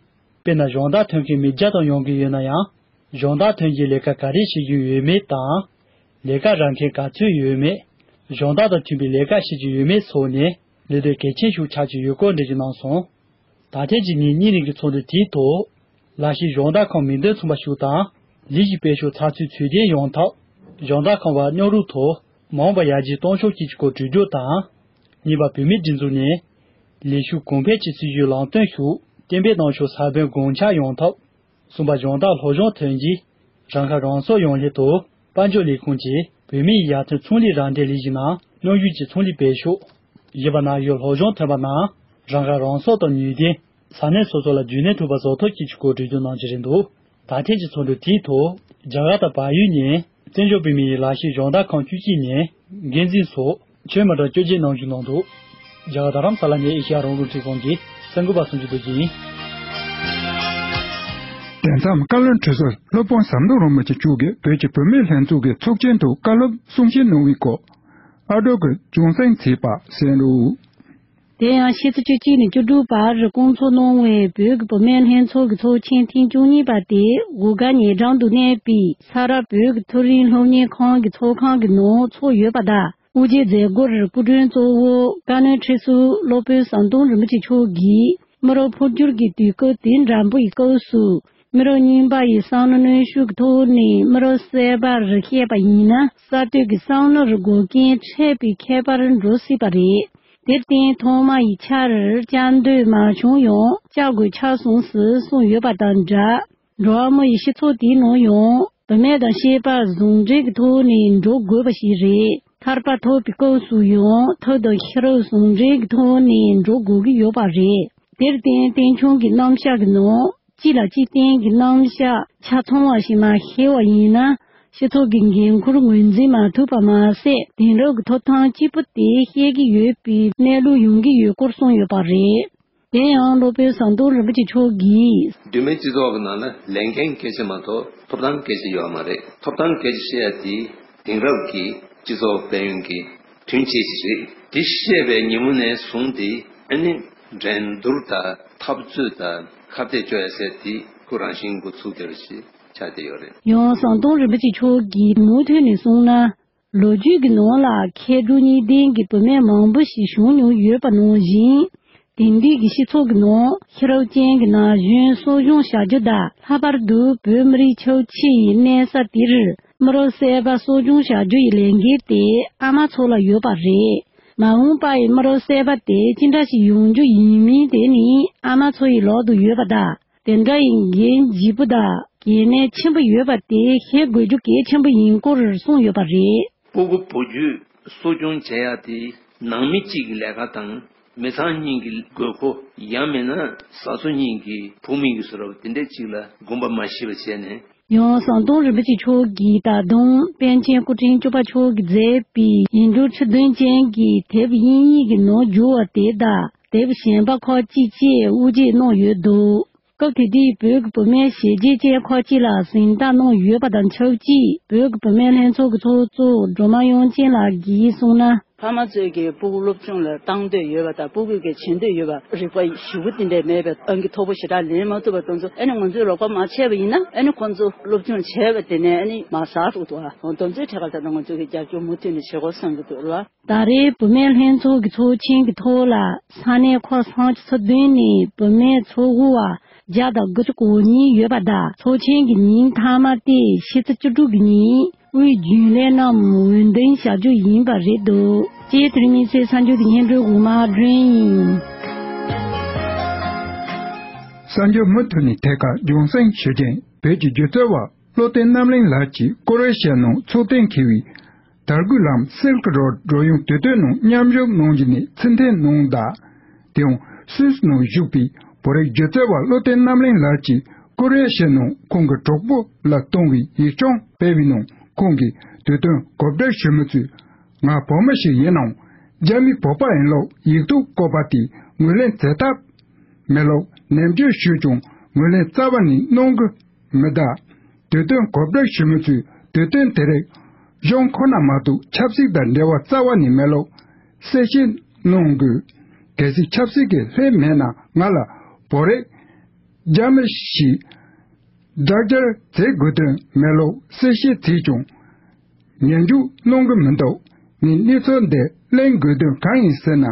དཔེར་ན་གཞན་དག་ཐོན་མཁན་མི་བརྒྱ་དང་ཡོང་གི་ཡོད་ན་ཡང་། གཞན་དག་ཐོན་རྗེས་ལས་ཀ་ག་རེ་བྱེད་ཀྱི་ཡོད་མེད་དང་། ལས་ཀ་རག་མཁན་ག་ཚོད་ཡོད་མེད། གཞན་དག་དང་མཐུན་པའི་ལས་ཀ་བྱེད་ཀྱི་ཡོད་མེད་སོགས་ནས་ལས་དོན་གལ་ཆེན་ཞིག་ཆགས་ཀྱི་ཡོད་སྐོར་འགྲེལ་བརྗོད་གནང་སོང་། ད་ཐེངས་ཀྱི་ཉིན་གཉིས་རིང་གི་ཚོགས་འདུ་དེའི་ཐོག་ལག་ཤེས་གཞན་དག་ཁང་མིང་དོན་མཚུངས་པ་ཞིག་དང་། ལས་ཀྱི་སྤེལ་ཕྱོགས་ཚགས་ཚུད་ཚུལ་ལྡན་ཡོང་ཐབས། གཞན་དག་ཁང་བར་མཉམ་རུབ་ཐོག་མ་འོངས་པར་ཡར་རྒྱས་གཏོང་ཕྱོགས་སྐྱིད་ཀྱི་སྐོར་གྲོས་བསྡུར་དང་། གཉིས་པ་བོད་མིའི་སྒྲིག་འཛུགས་ནས་ལས་ཞུགས་གོང་འཕེལ་གྱི་སྲིད་བྱུས་ལམ་སྟོན་ཤོག་གཏན་འབེབས་གནང་ཕྱོགས་ས་བོན་དགོངས་འཆར་ཡོང་ཐབས། གསུམ་པ་གཞན་དག་སློབ་སྦྱོང་ཐོན་རྗེས་རང་ཁ་རང་གསོ་ཡོང་སླད་དུ་དཔལ་འབྱོར་ལས་ཁུངས་ཀྱིས་བོད་མིའི་ཡར་ཐོན་ཚོང་ལས་རང་འདྲེན་ལས་གཞི་ནང་སྙོམས་ཞུགས་ཀྱི་ཚོང་ལས་སྤེལ་ཕྱོགས། བཞི་པ་ན་གཞོན་སློབ་སྦྱོང་ཐོན་པ་རྣམས་རང་ཁ་རང་གསོ་དང་ནུས་ལྡན་ས་གནས་སོ་སོ་ལ་རྒྱུན་གནས་ཐུབ་པ་བཟོ་ཐབས་སྐྱིད་ཀྱི་སྐོར་གྲོས་བསྡུར་གནང་རྒྱུ་རེད་འདུག་ད་ཐེངས་ཀྱི་ཚོགས་འདུ་དེའི་ཐོག་རྒྱ་གར་དང་བལ་ཡུལ་ནས་བཙན་བྱོལ་བོད་མིའི་ལག་ཤེས་སྦྱོང་བརྡར་ཁང་བཅུ་གཅིག་ནས་འགན་འཛིན་སོགས་ཆོས་མི་གྲངས་བཅོ་བརྒྱད་གནང་རྒྱུ་གནང་འདུག་རྒྱ་གར་རྡ་རམ་ས་ལ་ནས་ཨེ་ཤེ་ཡ་རང་དབང་རླུང་འཕྲིན་ཁང་གི་གསར་འགོད་པ་སུམ་ཅུ་རྡོ་རྗེ་ཡིན། དེ་མཚམས་བཀའ་བློན་ཁྲི་ཟུར་སློབ་དཔོན་ཟམ་གདོང་རིན་པོ་ཆེ་མཆོག་གིས་བོད་ཀྱི་བུད་མེད་ལྷན་ཚོགས་ཀྱི་ཚོགས་ཆེན་དུ་བཀའ་སློབ་གསུང་བཤད་གནང་བའི་སྐོར། ཨ་སྒྲོལ་གྱིས་རྒྱང་སྲིང་བྱས་པ་གསན་རོགས། དེ་ཡང་ཕྱི་ཚེས་བཅུ་གཅིག་ནས་བཅུ་དྲུག་བར་བསྐོང་ཚོགས་གནང་བའི་བོད་ཀྱི་བུད་མེད་ལྷན་ཚོགས་ཀྱི་ཚོགས་ཆེན་ཐེངས་བཅུ་གཉིས་པ་དེ་སྒོ་དགའ་ཉེ་འགྲམ་དུ་གནས་པའི་ས་རཱ་བོད་ཀྱི་མཐོ་རིམ་སློབ་གཉེར་ཁང་གི་ཚོགས་ཁང་གི་ནང་ཚོགས་ཡོད་པ་དང་། དབུ་འབྱེད་མཛད་སྒོར་སྐུ་མགྲོན་གཙོ་བོ་བཀའ་བློན་ཁྲི་ཟུར་སློབ་དཔོན་ཟམ་གདོང་རིན་པོ་ཆེ་མཆོག་གིས་མི་རབས་འཕོ་འགྱུར་གྱི་དུས་སྐབས་དེ་འདྲ་པོ་ཡི་སྐབས་སུ། མི་རབས་རྙིང་པ་ཡི་བསམ་བློ་གནོན་ཤུགས་ཀྱི་ཐོག་ནས་མི་རབས་གསར་པར་བཤད་པ་ཡིན་ན། གསར་གཏོད་ཀྱི་བསམ་བློར་འགོག་རྐྱེན་འཕྲད་པའི་ཁྱད་པར་འགྲོ་སྲིད་པ་རེད། དེར་བརྟེན་ཐོག་མ་ཡི་ཆར་བཅའ་འདོད་མ་བྱུང་ཡང་བཅའ་དགོས་ཆགས་སོང་ཟེར་གསུངས་ཡོད་པ་དང་སྦྲགས། འགྲོ་བ་མི་ཡི་སྤྱི་ཚོགས་དེའི་ནང་ཡང་བུད་མེད་དང་བྱིས་པ་ཟུང་འབྲེལ་གྱི་ཐོག་ནས་འགྲོ་དགོས་པ་ཞིག་རེད། ཐར་པ་ཐོབ་པའི་སྐབས་སུ་ཡང་ཐབས་དང་ཤེས་རབ་ཟུང་འབྲེལ་གྱི་ཐོག་ནས་འགྲོ་དགོས་ཀྱི་ཡོད་པ་རེད། དེར་བརྟེན་བསྟན་ཆུང་གི་རྣམ་གཞག་གི་ནང་གཅིག་ལ་གཅིག་བརྟེན་གྱི་རྣམ་གཞག་ཆ་ཚང་བ་ཞིག་མ་ཤེས་པ་ཡིན་ན། སྤྱི་ཚོགས་ཀྱི་འགན་ཁུར་ངོས་འཛིན་མ་ཐུབ་པ་མ་ཟད། དེང་རབས་ཀྱི་ཐོབ་ཐང་གཅིག་པུ་དེ་བཤད་ཀྱི་ཡོད་པའི་གནས་ལུགས་ཡོང་གི་ཡོད་སྐོར་གསུངས་ཡོད་པ་རེད། དེ་ཡང་སློབ་དཔོན་ཟམ་གདོང་རིན་པོ་ཆེ་མཆོག་གིས། འདུས་མའི་སྤྱི་ཚོགས་ཀྱི་ནང་ལ་ལས་འགན་གལ་ཆེ་མ་གཏོགས་ཐོབ་ཐང་གལ་ཆེ་ཡོད་མ་རེད། ཐོབ་ཐང་གལ་ཆེ་ཤོས་ཡ་དེ་དེང་རབས་ཀྱི་སྤྱི་ཚོགས་དཔལ་ཡོན་གྱི་དོན་ཆེ་ཞིག་རེད། དེ་བཤད་པའི་ཉིན་མོ་ནས་བཟུང་སྟེ་ཨ་ནི་འགྲན་བསྡུར་དང་འཐབ་རྩོད་དང་ཁ་གཏད་གཅོག་ཡ་ཟེར་དེ་ཁོ་རང་བཞིན་འགོ་ཚུགས་བསྡད་པ་ཞིག་ཆགས་བསྡད་ཡོད་རེད། ཡང་ཟམ་གདོང་རིན་པོ་ཆེ་མཆོག་གིས་མུ་མཐུད་ནས་གསུངས་ན། ལོ་རྒྱུས་ཀྱི་ནང་ལ་མཁས་གྲུབ་གཉིས་ལྡན་གྱི་བུད་མེད་མང་པོ་ཞིག་བྱུང་མྱོང་ཡོད་པ་ནང་བཞིན། དེང་དུས་ཀྱི་སྤྱི་ཚོགས་ཀྱི་ནང་ཤེས་རབ་ཅན་གྱི་ན་གཞོན་གསོ་སྐྱོང་བྱ་རྒྱུ་དང་། ལྷག་པར་དུ་བོད་མི་རིགས་ཁྱབ་ཆེ་ཡི་གནས་ས་དེར་མི་རབས་གསར་པ་གསོ་སྐྱོང་བྱ་རྒྱུ་ཡི་ལས་འགན་དེ་ཨ་མ་ཚོ་ལ་ཡོད་པ་རེད། མ་འོངས་པ་ཡི་མི་རབས་གསར་པ་དེ་ཅི་འདྲ་ཞིག་ཡོང་རྒྱུ་ཡིན་མིན་དེ་ནི་ཨ་མ་ཚོ་ཡི་ལག་ཏུ་ཡོད་པ་དང་། དེ་འདྲ་ཡི་འགན་ལྗིད་པོ་དང་གལ་གནད་ཆེན་པོ་ཡོད་པ་དེ་ཤེས་དགོས་རྒྱུ་གལ་ཆེན་པོ་ཡིན་སྐོར་གསུངས་ཡོད་པ་རེད། སྤུ་གུ་བུ་རྒྱུད་གསོ་སྐྱོང་བྱེད་ཡག་དེ་ནང་མི་གཅིག་གི་ལས་ཀ་དང་མི་ཚང་གཉིས་ཀྱི་དགོས་མཁོ། ཡང་མིན་ན་བཟའ་ཚོ་གཉིས་ཀྱི་བུ་མོ་གཉིས་ཀྱི་བཟོ་འདྲ་དེ་འདྲ་གཅིག་ལ་དགོངས་པ་མ་བཞེས་པ་བྱས་ནས། ཡང་ཟམ་གདོང་རིན་པོ་ཆེ་མཆོག་གིས་ད་དུང་པཎ་ཆེན་སྐུ་ཕྲེང་བཅུ་པ་མཆོག་གིས་མཛད་པའི་ཡིག་འབྲུ་ཁྲི་བདུན་ཅན་གྱི་དེབ་དབྱིན་ཡིག་གི་ནང་བསྒྱུར་བ་དེ་དང་དེབ་གཞན་པ་ཁག་ཅིག་བཅས་དབུ་འབྱེད་གནང་ཡོད་འདུག་སྐབས་དེ་དུས་བོད་ཀྱི་བུད་མེད་ཞི་བྱེད་ཅན་ཁག་ཅིག་ལ་གཟེངས་རྟགས་གནང་ཡོད་པ་དང་ཆབས་ཅིག་བོད་ཀྱི་བུད་མེད་ལྷན་ཚོགས་ཀྱི་ཚོགས་གཙོ་སྒྲོལ་མ་དབྱངས་ཅན་ལགས་ཀྱིས་གསུངས་ན། ཕ་མ་ཚོས་ཀྱི་སྤུ་གུ་སློབ་སྦྱོང་ལ་བཏང་འདོད་ཡོད་པ་དང་སྤུ་གུ་གི་བྱེད་འདོད་ཡོད་པ་རིག་པ་ཞུ་བ་དེ་འདྲས་མེད་པའི་ཨང་ཀི་མཐོ་པོ་ཞེ་དྲག་ལེན་མ་ཐུབ་པ་དེ་ཚོ་ཨ་ནི་ང་ཚོས་རོགས་པ་མ་བྱས་པ་ཡིན་ན་ཨ་ནི་ཁོང་ཚོ་སློབ་སྦྱོང་བྱས་པ་དེ་ནས་ཨ་ནི་མར་ཟག་འགྲོ་འདུག་བ། དེ་ཚོའི་ཐད་ཀར་ད་ལྟ་ང་ཚོས་ཀྱི་རྒྱབ་སྐྱོར་མུ་མཐུད་ནས་བྱེད་དགོས་བསམ་གྱི་འདུག་ལ། ད་རེས་བུད་མེད་ལྷན་ཚོགས་ཀྱི་ཚོགས་ཆེན་གྱི་ཐོག་ལ་ས་གནས་ཁག་སུམ་ཅུ་སོ་བདུན་ནས་བུད་མེད་ཚོགས་དབུ་བ་བརྒྱ་དང་དགུ་བཅུ་གོ་གཉིས་ཡོད་པ་དང་ཚོགས་ཆེན་གྱི་ཉིན་མཐའ་མ་སྟེ་ཕྱི་ཚེས་བཅུ་དྲུག་གི་ཉིན་དབུས་རྒྱུན་ལས་རྣམས་འོས་འདེམས་བྱ་རྒྱུ་ཡིན་པ་རེད་འདུག་ཅེས་དེ་རིང་དམིགས་བསལ་གསར་འགྱུར་གྱི་སྙན་སྒྲོན་འོག་མ་སྒྲོན་ཡིན། གསར་འགྱུར་མུ་མཐུད་ནས་ཐད་ཀར་རྒྱང་སྲིང་ཞུ་རྒྱུ་ཡིན། བོད་ཀྱི་སྒྱུ་རྩལ་བ་བློ་བརྟན་རྣམ་གླིང་ལགས་ཀྱིས་ཀོ་རི་ཡ་ནང་ཚོགས་གཏན་འཁེལ་བའི་དར་གོས་ལམ་སིལ་ཀི་རོཌ་འགྲོ་ཡོང་དུས་སྟོན་ནང་མཉམ་ཞུགས་གནང་རྒྱུ་ནས་ཕྱིར་འཐེན་གནང་གདའ། དེ་ཡང་སུད་སི་ནང་བཞུགས་པའི་བོད་རིགས་སྒྱུ་རྩལ་བ་བློ་བརྟན་རྣམ་གླིང་ལགས་ཀྱིས་ཀོ་རི་ཡ་ནང་ཁོང་གི་གྲོགས་པོ་ལ་བཏང་བའི་ཡིག་ཆུང་སྤེལ་བའི་ནང་ཁོང་གིས་དུས་སྟོན་གོ་སྒྲིག་ཞུ་མི་ཚོས་ང་བོད་མི་ཞིག་ཡིན་ནའང་རྒྱ་མི་བོད་པ་ཡིན་ལུགས་ཡིག་ཐོག་བཀོད་པ་དེ་ངོས་ལེན་བྱེད་ཐབས་མེད་ལུགས་ནན་བརྗོད་ཞུས་ཀྱང་ངོས་ལེན་རྩ་བ་ནས་གནང་གི་མི་གདའ། དུས་སྟོན་གོ་སྒྲིག་ཞུ་མི་ཚོས་དུས་སྟོན་དེ་རིང་གཞུང་ཁོ་ན་མ་གཏོགས་ཆབ་སྲིད་དང་འབྲེལ་བ་རྩ་བ་ནས་མེད་ལུགས་གསལ་བཤད་གནང་དགོས། གལ་སྲིད་ཆབ་སྲིད་ཀྱི་ལྷད་མེད་ན་ང་ལ་བོད་རིགས་རྒྱ་མི་ཞིག་དྲག་སྐྱེལ་བྱེད་དགོས་དོན་མེད་ལུགས་གསལ་བཤད་བྱས་ཀྱང་། ཉན་རྒྱུ་གནང་གི་མི་འདུག་ངས་གནས་ཚུལ་འདི་གླེང་དགོས་དོན་གང་ཡིན་ཟེར་ན།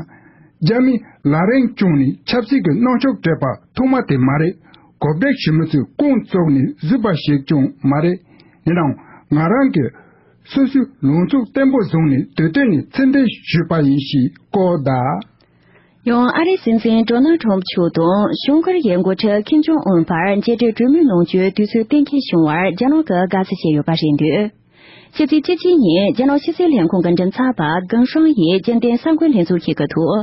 རྒྱ་མིས་ལག་རིང་བྱུང་ནས་ཆབ་སྲིད་ཀྱི་གནོན་ཤུགས་སྤྲད་པ་ཐོག་མ་དེ་མ་རེད། གོ་སྒྲིག་ཞུ་མི་ཚོས་རྐང་བཙུགས་ནས་བཟོས་པ་ཞིག་ཀྱང་མ་རེད། ཡིན་ནའང་ང་རང་གིས་སོ་སོའི་ལངས་ཕྱོགས་བརྟན་པོ་བཟུང་ནས་དུས་སྟོན་ནས་ཕྱིར་འཐེན་ཞུས་པ་ཡིན་ཞེས་བཀོད་གདའ། ཡང་ཨ་རིའི་སྲིད་འཛིན་ཌོ་ནལ་ཁྲོམ་མཆོག་དང་བྱང་ཀོ་རི་ཡའི་འགོ་ཁྲིད་ཁིམ་ཇོང་ཨུན་བར་མཇལ་འཕྲད་གྲོས་མོལ་གནང་རྒྱུའི་དུས་ཚོད་གཏན་འཁེལ་བྱུང་བར་རྒྱ་ནག་གིས་དགའ་བསུ་བྱས་ཡོད་པ་རེད་འདུག་ཕྱི་ཚེས་བཅུ་གཅིག་ཉིན་རྒྱ་ནག་ཕྱི་སྲིད་ལས་ཁུངས་ཀྱི་མགྲིན་ཚབ་པ་ཀེང་ཧྲང་ཡིས་རྒྱུན་ལྡན་གསར་འགོད་ལྷན་ཚོགས་ཤིག་གི་ཐོག་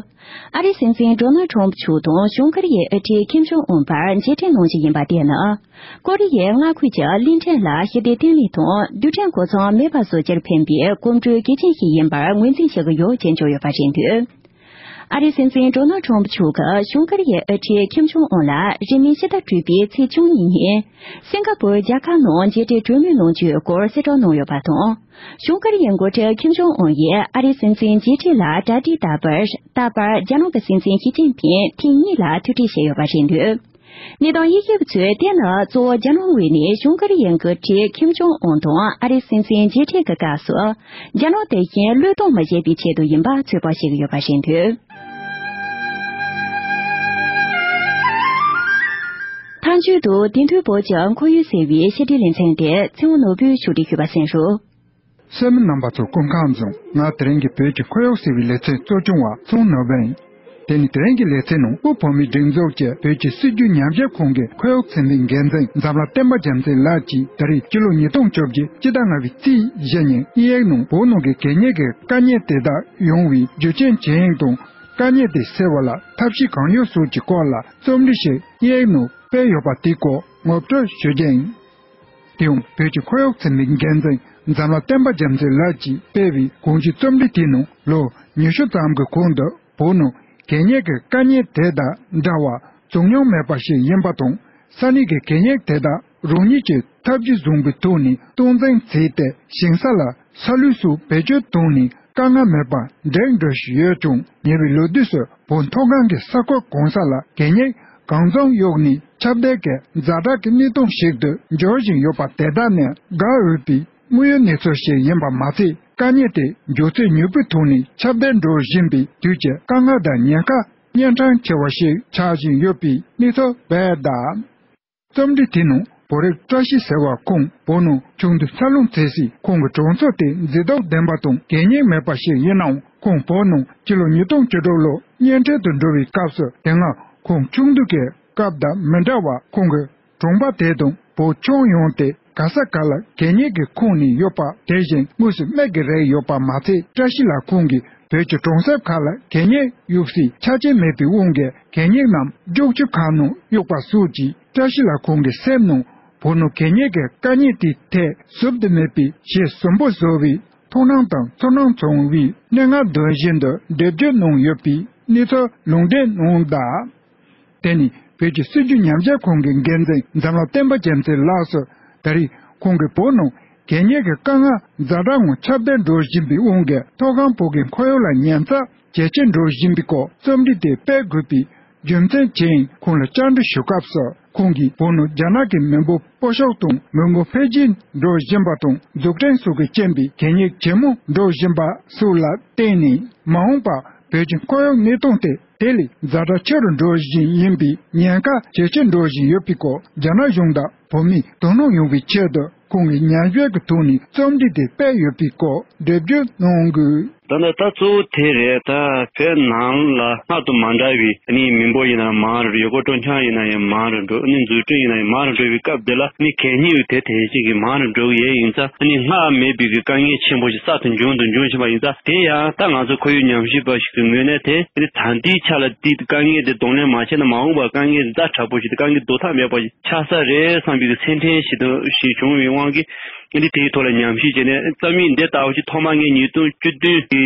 ཨ་རིའི་སྲིད་འཛིན་ཌོ་ནལ་ཁྲོམ་མཆོག་དང་བྱང་ཀོ་རི་ཡའི་ཨ་འཐུས་ཁིམ་ཇོང་ཨུན་བར་མཇལ་འཕྲད་གནང་རྒྱུ་ཡིན་པ་དེ་ནི། ཀོ་རི་ཡའི་མངའ་ཁུལ་གྱི་གླིང་ཕྲན་ལ་ཞི་བདེ་བརྟན་ལྷིང་དང་རྡུལ་ཕྲན་གོ་མཚོན་མེད་པ་བཟོ་རྒྱུར་ཕན་པའི་གོམ་བགྲོད་གལ་ཆེན་ཞིག་ཡིན་པར་ངོས་འཛིན་བྱེད་ཀྱི་ཡོད་ཅེས་བརྗོད་ཡོད་པ་རེད་འདུག་ཨ་རིའི་སྲིད་འཛིན་ཌོ་ནལ་ཁྲོམ་མཆོག་གིས་བྱང་ཀོ་རི་ཡའི་ཨ་འཐུས་ཁིམ་ཇོང་ཨུན་ལ་རིང་མིན་ཕྱི་ཟླ་དྲུག་པའི་ཚེས་བཅུ་གཉིས་ཉིན། སིང་ག་པུར་རྒྱལ་ཁབ་ནང་མཇལ་འཕྲད་གྲོས་མོལ་གནང་རྒྱུའི་སྐོར་གསལ་བསྒྲགས་གནང་ཡོད་པ་དང་། བྱང་ཀོ་རི་ཡའི་འགོ་ཁྲིད་ཁིམ་ཇོང་ཨུན་ཡིས་ཨ་རིའི་སྲིད་འཛིན་མཇལ་འཕྲད་ལ་གྲ་སྒྲིག་བསྟར་བར་རྟག་པར་རྒྱ་ནག་གི་སྲིད་འཛིན་ཞི་ཅིན་ཕིང་ཐེངས་གཉིས་ལ་ཐུག་འཕྲད་བྱས་ཡོད་པ་རེད་འདུག་གནས་སྟངས་དབྱེ་ཞིབ་པ་ཚོས་དེ་ནི་གཙོ་བོ་རྒྱ་ནག་ངོས་ནས་བྱང་ཀོ་རི་ཡའི་འགོ་ཁྲིད་ཁིམ་ཇོང་ཨུན་དང་ཨ་རིའི་སྲིད་འཛིན་མཇལ་འཕྲད་ཀྱི་སྐབས་སུ། རྒྱ་ནག་དེ་བཞིན་བློས་གཏོང་མ་བྱས་པའི་ཆེད་དུ་ཡིན་པ་ཚོད་དཔག་བྱེད་ཀྱི་ཡོད་པ་རེད་འདུག་མཐའ་མཇུག་ཏུ་དེང་དུས་བོད་ཀྱི་ཁོར་ཡུག་ཟེར་བའི་བཤད་སྒྲིག་ལེ་ཚན་དེ་ཚེ་དབང་ནོར་བུས་ཕྱོགས་སྒྲིག་ཞུས་པ་གསན་རོགས། གསན་མི་རྣམ་པ་ཚོ་སྐུ་ཁམས་བཟང་། ང་དེ་རིང་གི་བོད་ཀྱི་ཁོར་ཡུག་ཟེར་བའི་ལེ་ཚན་གཙོ་སྐྱོང་བ་ཚེ་དབང་ནོར་བུ་ཡིན། དེ་ནི་དེ་རིང་གི་ལེ་ཚན་ནང་དབུས་བོད་མིའི་སྒྲིག་འཛུགས་ཀྱི་བོད་ཀྱི་སྲིད་བྱུས་ཉམས་ཞིབ་ཁང་གི་ཁོར་ཡུག་ཚན་པའི་འགན་འཛིན་འཛམ་ལྷ་བསྟན་པ་རྒྱལ་མཚན་ལགས་ཀྱིས་ད་རེས་ཕྱི་ལོ་ཉིས་སྟོང་བཅོ་བརྒྱད་སྤྱི་ཟླ་ལྔ་པའི་ཚེས་བཞི་ཉིན་དབྱིན་ཡིག་ནང་བོད་ནང་གི་གད་སྙིགས་ཀྱི་དཀའ་ངལ་དེ་དག་ཡོང་བའི་རྒྱུ་རྐྱེན་ཇི་ཡིན་དང་དཀའ་ངལ་དེ་སེལ་བ་ལ་ཐབས་ཤེས་གང་ཡོད་སོགས་ཀྱི་སྐོར་ལ་རྩོམ་སྒྲིག་ཞིག་དབྱིན་ཡིག་ནང་སྤེལ་ཡོད་པ་དེའི་སྐོར་ངོ་སྤྲོད་ཞུ་རྒྱུ་ཡིན། དེ་ཡང་བོད་ཀྱི་ཁོར་ཡུག་ཚན་པའི་འགན་འཛིན་འཛམ་ལྷ་བསྟན་པ་རྒྱལ་མཚན་ལགས་ཀྱིས་སྤེལ་བའི་གོང་ཞུས་རྩོམ་སྒྲིག་དེའི་ནང་ལོ་ཉི་ཤུ་ཙམ་གྱི་གོང་དུ་བོད་ནང་གད་སྙིགས་ཀྱི་དཀའ་ངལ་དེ་དང་འདྲ་བ་བྱུང་མྱོང་མེད་པ་ཞིག་ཡིན་པ་དང་ས་གནས་ཀྱི་གད་སྙིགས་དེ་དག་རང་ཉིད་ཀྱིས་ཐབས་ཇུས་བཟུང་བའི་ཐོག་ནས་སྟངས་འཛིན་བྱས་ཏེ་ཞིང་ས་ལ་ས་ལུད་སོགས་བེད་སྤྱོད་བཏང་ནས་དཀའ་ངལ་མེད་པར་འགྲིག་འགྲོ་བཞིན་ཡོད་ཀྱང་ཉེ་བའི་ལོ་དུས་སུ་བོད་མཐོ་སྒང་གི་ས་ཁུལ་གང་ས་ལ་གད་སྙིགས་གང་འཚམ་གཡུགས་ནས་ཁྱབ་གདལ་གྱི་ཛ་དྲག་གི་གནས་སྟངས་ཤིག་ཏུ་འགྱུར་བཞིན་ཡོད་པ་དེ་དག་ནི་དགའ་འོས་པའི་དངོས་ཡོད་གནས་ཚུལ་ཞིག་ཡིན་པ་མ་ཚད་དཀའ་ངལ་དེ་མགྱོགས་ཚད་མྱུར་པོའི་ཐོག་ནས་ཁྱབ་གདལ་འགྲོ་བཞིན་པའི་དུས་ཀྱི་དཀའ་ངལ་དང་ཉེན་ཁ་གཉན་འཕྲང་ཆེ་བ་ཞིག་ཆགས་བཞིན་ཡོད་པའི་གནས་ཚུལ་སྤེལ་གདའ། རྩོམ་སྒྲིག་དེའི་ནང་བོད་རིགས་བཀྲ་ཤིས་ཟེར་བ་ཁོང་བོད་ནང་ཆུང་དུས་འཚར་ལོངས་མཛད་སའི་ཁོང་གི་གྲོང་ཚོ་དེ་མཛེས་སྡུག་ལྡན་པ་དང་གད་སྙིགས་མེད་པ་ཞིག་ཡིན་ནའང་ཁོང་བོད་ནང་སྤྱི་ལོ་ཉིས་སྟོང་བཅུ་དྲུག་ལོར་གཉེན་འཕྲད་དུ་འགྲོ་བའི་སྐབས་སུ་དེ་སྔ་ཁོང་ཆུང་དུས་ཀྱི་སྐབས་དང་མི་འདྲ་བར་ཁོང་གི་གྲོང་པ་དེ་དང་བོད་ཁྱོན་ཡོངས་དེ་ག་ས་ག་ལ་གད་སྙིགས་ཀྱིས་ཁེངས་ནས་ཡོད་པ་དེ་བཞིན་དངོས་སུ་མིག་གིས་རེག་ཡོད་པ་མ་ཚད་བཀྲ་ཤིས་ལགས་ཁོང་གིས་བོད་ཀྱི་གྲོང་གསེབ་ཁག་ལ་གད་སྙིགས་གཡུག་སའི་ཆ་རྐྱེན་མེད་པའི་དབང་གིས་གད་སྙིགས་རྣམས་རྒྱུག་ཆུ་ཁང་ནང་གཡུག་པ་སོགས་ཀྱིས་བཀྲ་ཤིས་ལགས་ཁོང་གི་སེམས་ནང་བོད་ནང་གད་སྙིགས་ཀྱི་དཀའ་ངལ་དེའི་ཐད་བཟོད་དུ་མེད་པའི་ཞེ་ཟུང་པོ་བཟོ་བའི་མཐོང་སྣང་དང་ཚོར་སྣང་བྱུང་བའི་སྙན་ངག་འདོན་བཞིན་དུ་འགྲེལ་བརྗོད་གནང་ཡོད་པའི་གནས་ཚུལ་ལུང་འདྲེན་གནང་གདའ། དེ་ནི། བོད་ཀྱི་སྲིད་བྱུས་ཉམས་ཞིབ་ཁང་གི་འགན་འཛིན་འཛམ་ལྷ་བསྟན་པ་རྒྱལ་མཚན་ལགས་སུ། ད་རེས་ཁོང་གིས་བོད་ནང་གད་སྙིགས་ཀྱི་དཀའ་ངལ་ཛ་དྲག་ངང་ཁྱབ་གདལ་འགྲོ་བཞིན་པའི་དབང་གིས་མཐོ་སྒང་བོད་ཀྱི་ཁོར་ཡུག་ལ་ཉེན་ཚབས་ཇེ་ཆེར་འགྲོ་བཞིན་པའི་སྐོར་རྩོམ་བྲིས་དེ་སྤེལ་དགོས་པའི་རྒྱུ་མཚན་ཅན་ཁོང་ལ་བཅར་འདྲི་ཞུ་སྐབས་སུ། ཁོང་གིས་བོད་ནང་རྒྱ་ནག་གི་མི་འབོར་སྤོ་ཤོག་དང་མི་འབོར་འཕེལ་རྒྱས་འགྲོ་བཞིན་པ་དང་འཛུགས་སྐྲུན་སོགས་ཀྱི་རྐྱེན་པས་གད་སྙིགས་ཇེ་མང་འགྲོ་བཞིན་པ་སོགས་ལ་བརྟེན་ནས། མ་འོངས་པར་བོད་ཀྱི་ཁོར་ཡུག་གནས་སྟངས་དེ་དེ་ལས་ཛ་དྲག་ཆེ་རུ་འགྲོ་བཞིན་ཡིན་པའི་ཉེན་ཁ་ཇེ་ཆེར་འགྲོ་བཞིན་ཡོད་པའི་སྐོར། རྒྱ་ནག་གཞུང་དང་བོད་མིས་དོ་སྣང་ཡོང་བའི་ཆེད་དུ་ཁོང་གིས་ཉམས་ཞིབ་ཀྱི་ཐོག་ནས་རྩོམ་བྲིས་དེ་སྤེལ་ཡོད་པའི་སྐོར་འགྲེལ་བརྗོད་གནང་དགོས། ད་ལྟ་ད་གཙོ་བོ་དེ་རེད། ད་བོད་ནང་ལ་སྔར་དང་མ་འདྲ་བའི་ནི་མི་འབོར་ཡིན་ན་མང་རུ་འགྲོ། ཡུལ་སྐོར་སྤྲོ་འཆམ་ཡིན་ན་ཡང་མང་རུ་འགྲོ། ནི་འཛུགས་སྐྲུན་ཡིན་ན་ཡང་མང་རུ་འགྲོ་བའི་སྐབས་འདི་ལ་ནི་གད་སྙིགས་དེ་དེ་བཞིན་གྱི་མང་རུ་འགྲོ་གི་ཡས་ཡིན་ཙང་། ནི་སྔར་མེད་པའི་གི་དཀའ་ངལ་ཆེན་པོ་ཞིག་གསར་དུ་འབྱུང་དུ་འབྱུང་བཞིན་པ་ཡིན་ཙང་། དེ་ཡང་ད་ང་ཚོ་ཁོར་ཡུག་ཉམས་ཞིབ་པ་ཞིག་གི་ངོས་ནས་དེ་ནི་ད་ལྟའི་ཆ་ལ་དེའི་དཀའ་ངལ་དེ་གདོང་ལེན་མ་བྱས་ན་མ་འོངས་པར་དཀའ་ངལ་ཛ་དྲག་པོ་ཞིག་དང་དཀའ་ངལ་ཟློག་ཐབས་མེད་པ་ཞིག་ཆགས་ས་རེད་བསམ་པའི་གི་སེམས་ཁྲལ་ཞིག་དང་ཞིག་བྱུང་བའི་དབང་གིས། འདི་དེའི་ཐོག་ལ་ཉམས་ཞིབ་བྱས་ནས་རྩོམ་ཡིག་འདི་ལྟ་བུ་ཞིག་ཐོག་མ་ངས་ཉིས་སྟོང་བཅུ་བདུན་གྱི་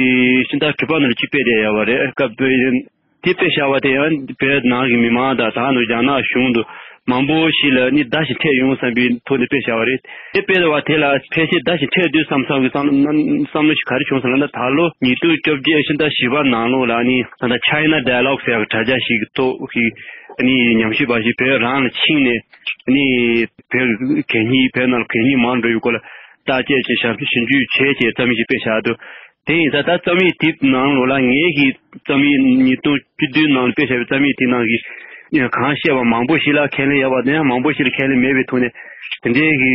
ཕྱི་ཟླ་དྲུག་པ་ནང་ལ་ཅིག་སྤེལ་བསྡད་ཡོད་པ་རེད། སྐབས་དེ་དེ་དཔེ་བཞག་པ་དེ་ཡང་བོད་ནང་གི་མི་མང་དང་ད་ནང་རྒྱ་ནག་གཞུང་དུ་མང་པོ་ཞིག་ལ་ནི་བརྡ་ཞིག་འཕྲད་ཡོང་བསམ་པའི་ཐོག་ནས་དཔེ་བཞག་པ་རེད། དེ་སྤེལ་བ་དེ་ལ་ཕལ་ཆེར་བརྡ་ཞིག་འཕྲད་དུས་བསམ་བསམ་གྱི་བསམ་བསམ་བློ་ཞིག་ག་རེ་བྱུང་སོང་ལབ་ན། ད་ལོ་ཉིས་སྟོང་བཅོ་བརྒྱད་ཕྱི་ཟླ་བཞི་པ་ནང་ལོགས་ལ་ནི་ད་ལྟ་China Dialogue ཟེར་བའི་དྲ་རྒྱ་ཞིག་གི་ཐོག་གི་ནི་ཉམས་ཞིབ་པ་ཞིག་བོད་རང་ལ་ཕྱིན་ནས། ནི་བོད་གད་སྙིགས་བོད་ནང་གད་སྙིགས་མང་འགྲོ་བའི་སྐོར་ལ་བརྟག་དཔྱད་བྱས། ཞིབ་ཞིབ་འཇུག་བྱས་བྱས་རྩོམ་ཡིག་ཅིག་སྤེལ་བཞག་འདུག་དེ་ཡིན་ཙང་ད་རྩོམ་ཡིག་དེའི་ནང་ལོགས་ལ་ངེད་ཀྱི་རྩོམ་ཡིག་ཉིས་སྟོང་བཅུ་བདུན་ནང་ལ་སྤེལ་བཞག་པའི་རྩོམ་ཡིག་དེའི་ནང་གི་གང་བཤད་པ་མང་པོ་ཞིག་ལ་ཁས་ལེན་ཡོད་པ་དང་། ཡང་མང་པོ་ཞིག་ལ་ཁས་ལེན་མེད་པའི་ཐོག་ནས་དེ་འདྲའི་གི་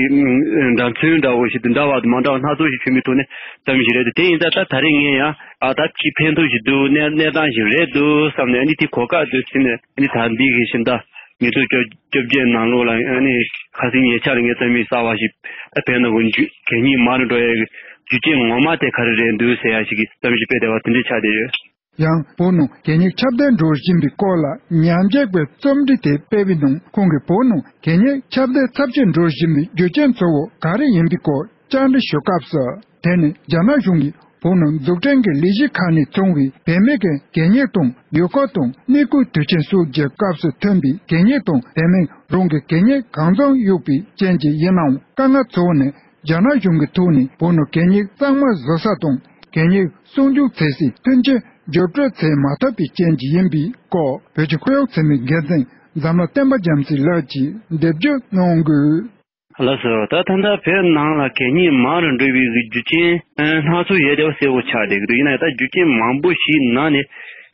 འདྲ་མཚུངས་འདྲ་བོ་ཞིག་ཏུ་འདྲ་བ་དང་མ་འདྲ་བ་སྣ་ཚོགས་ཤིག་བྱུང་བའི་ཐོག་ནས་རྩོམ་ཡིག་ཞིག་རེད་འདུག་དེ་ཡིན་ཙང་ད་ད་རེས་ངས་ཡང་ཨ་ད་ཅིག་ཕན་ཐོགས་ཤིག་འདུག་གནས་གནས་སྟངས་ཤིག་རེད་འདུག་བསམ་ནས། ཨ་ནི་དེ་གོ་སྐབས་དེ་ཟིན་ནས། ཨ་ནི་ད་འདི་གི་ཕྱི་ཟླ་ཉིས་སྟོང་བཅོ་བརྒྱད་ནང་ལོགས་ལ། ཨ་ནི་ཁ་སང་ཉེ་ཆར་ངས་རྩོམ་ཡིག་གསར་བ་ཞིག་ད་བོད་ནང་གི་འཇུ་གད་སྙིགས་མང་རུ་འགྲོ་ཡའི་རྒྱུ་རྐྱེན་ངོ་མ་དེ་ག་རེ་རེད་འདུག་ཟེར་ཡ་ཞིག་གི་རྩོམ་ཡིག་ཅིག་སྤེལ་བསྡད་པ་དེ་འདྲ་ཆགས་བསྡད་ཡོད། ཡང་བོད་ནང་གད་སྙིགས་ཁྱབ་གདལ་འགྲོ་བཞིན་པའི་སྐོར་ལ་ཉམས་ཞིབ་པའི་རྩོམ་བྲིས་དེ་སྤེལ་བའི་ནང་། ཁོང་གིས་བོད་ནང་གད་སྙིགས་ཁྱབ་གདལ་ཚབས་ཆེན་འགྲོ་བཞིན་པའི་རྒྱུ་རྐྱེན་གཙོ་བོ་ག་རེ་ཡིན་པའི་སྐོར་བཅར་འདྲི་ཞུ་སྐབས་སུ། དེ་ནི་རྒྱ་ནག་གཞུང་གིས་བོད་ནང་འཛུགས་སྐྲུན་གྱི་ལས་གཞི་ཁག་ནས་བྱུང་བའི་བེད་མེད་ཀྱི་གད་སྙིགས་དང་། ཡུལ་སྐོར་དང་གནས་སྐོར་དུས་ཆེན་སོགས་ཀྱི་སྐབས་སུ་ཐོན་པའི་གད་སྙིགས་དང་། དེ་མིན་རང་གི་གད་སྙིགས་གང་འཚམ་གཡུགས་པའི་རྐྱེན་གྱིས་ཡིན་ནའང་། དཀའ་ངལ་གཙོ་བོ་ནི་རྒྱ་ནག་གཞུང་གི་ཐོག་ནས་བོད་ནང་གད་སྙིགས་གཙང་མ་བཟོ་ས་དང་། གད་སྙིགས་གསོག་འཇོག་བྱེད་སའི་མཐུན་རྐྱེན་འགྱུར་སྤྲོད་བྱེད་མ་ཐུབ་པའི་རྐྱེན་གྱིས་ཡིན་པའི་སྐོར། བོད་ཀྱི་ཁོར་ཡུག་འཚོ་བའི་འགན་འཛིན་འཛམ་ལྷ་བསྟན་པ་རྒྱལ་མཚན་ལགས་ཀྱིས་འགྲེལ་བརྗོད་གནང་དགོས། ལགས་སོ། ད་ད་ལྟ་བོད་ནང་ལ་གད་སྙིགས་མང་རུ་འགྲོ་བའི་རྒྱུ་རྐྱེན་སྣ་ཚོགས་ཡོད་བསྡད་པ་གསལ་པོ་ཆགས་བསྡད་ཀྱི་འདུག་ཡིན་ན་ཡང་ད་རྒྱུ་རྐྱེན་མང་པོ་ཞིག་ནང་ནས་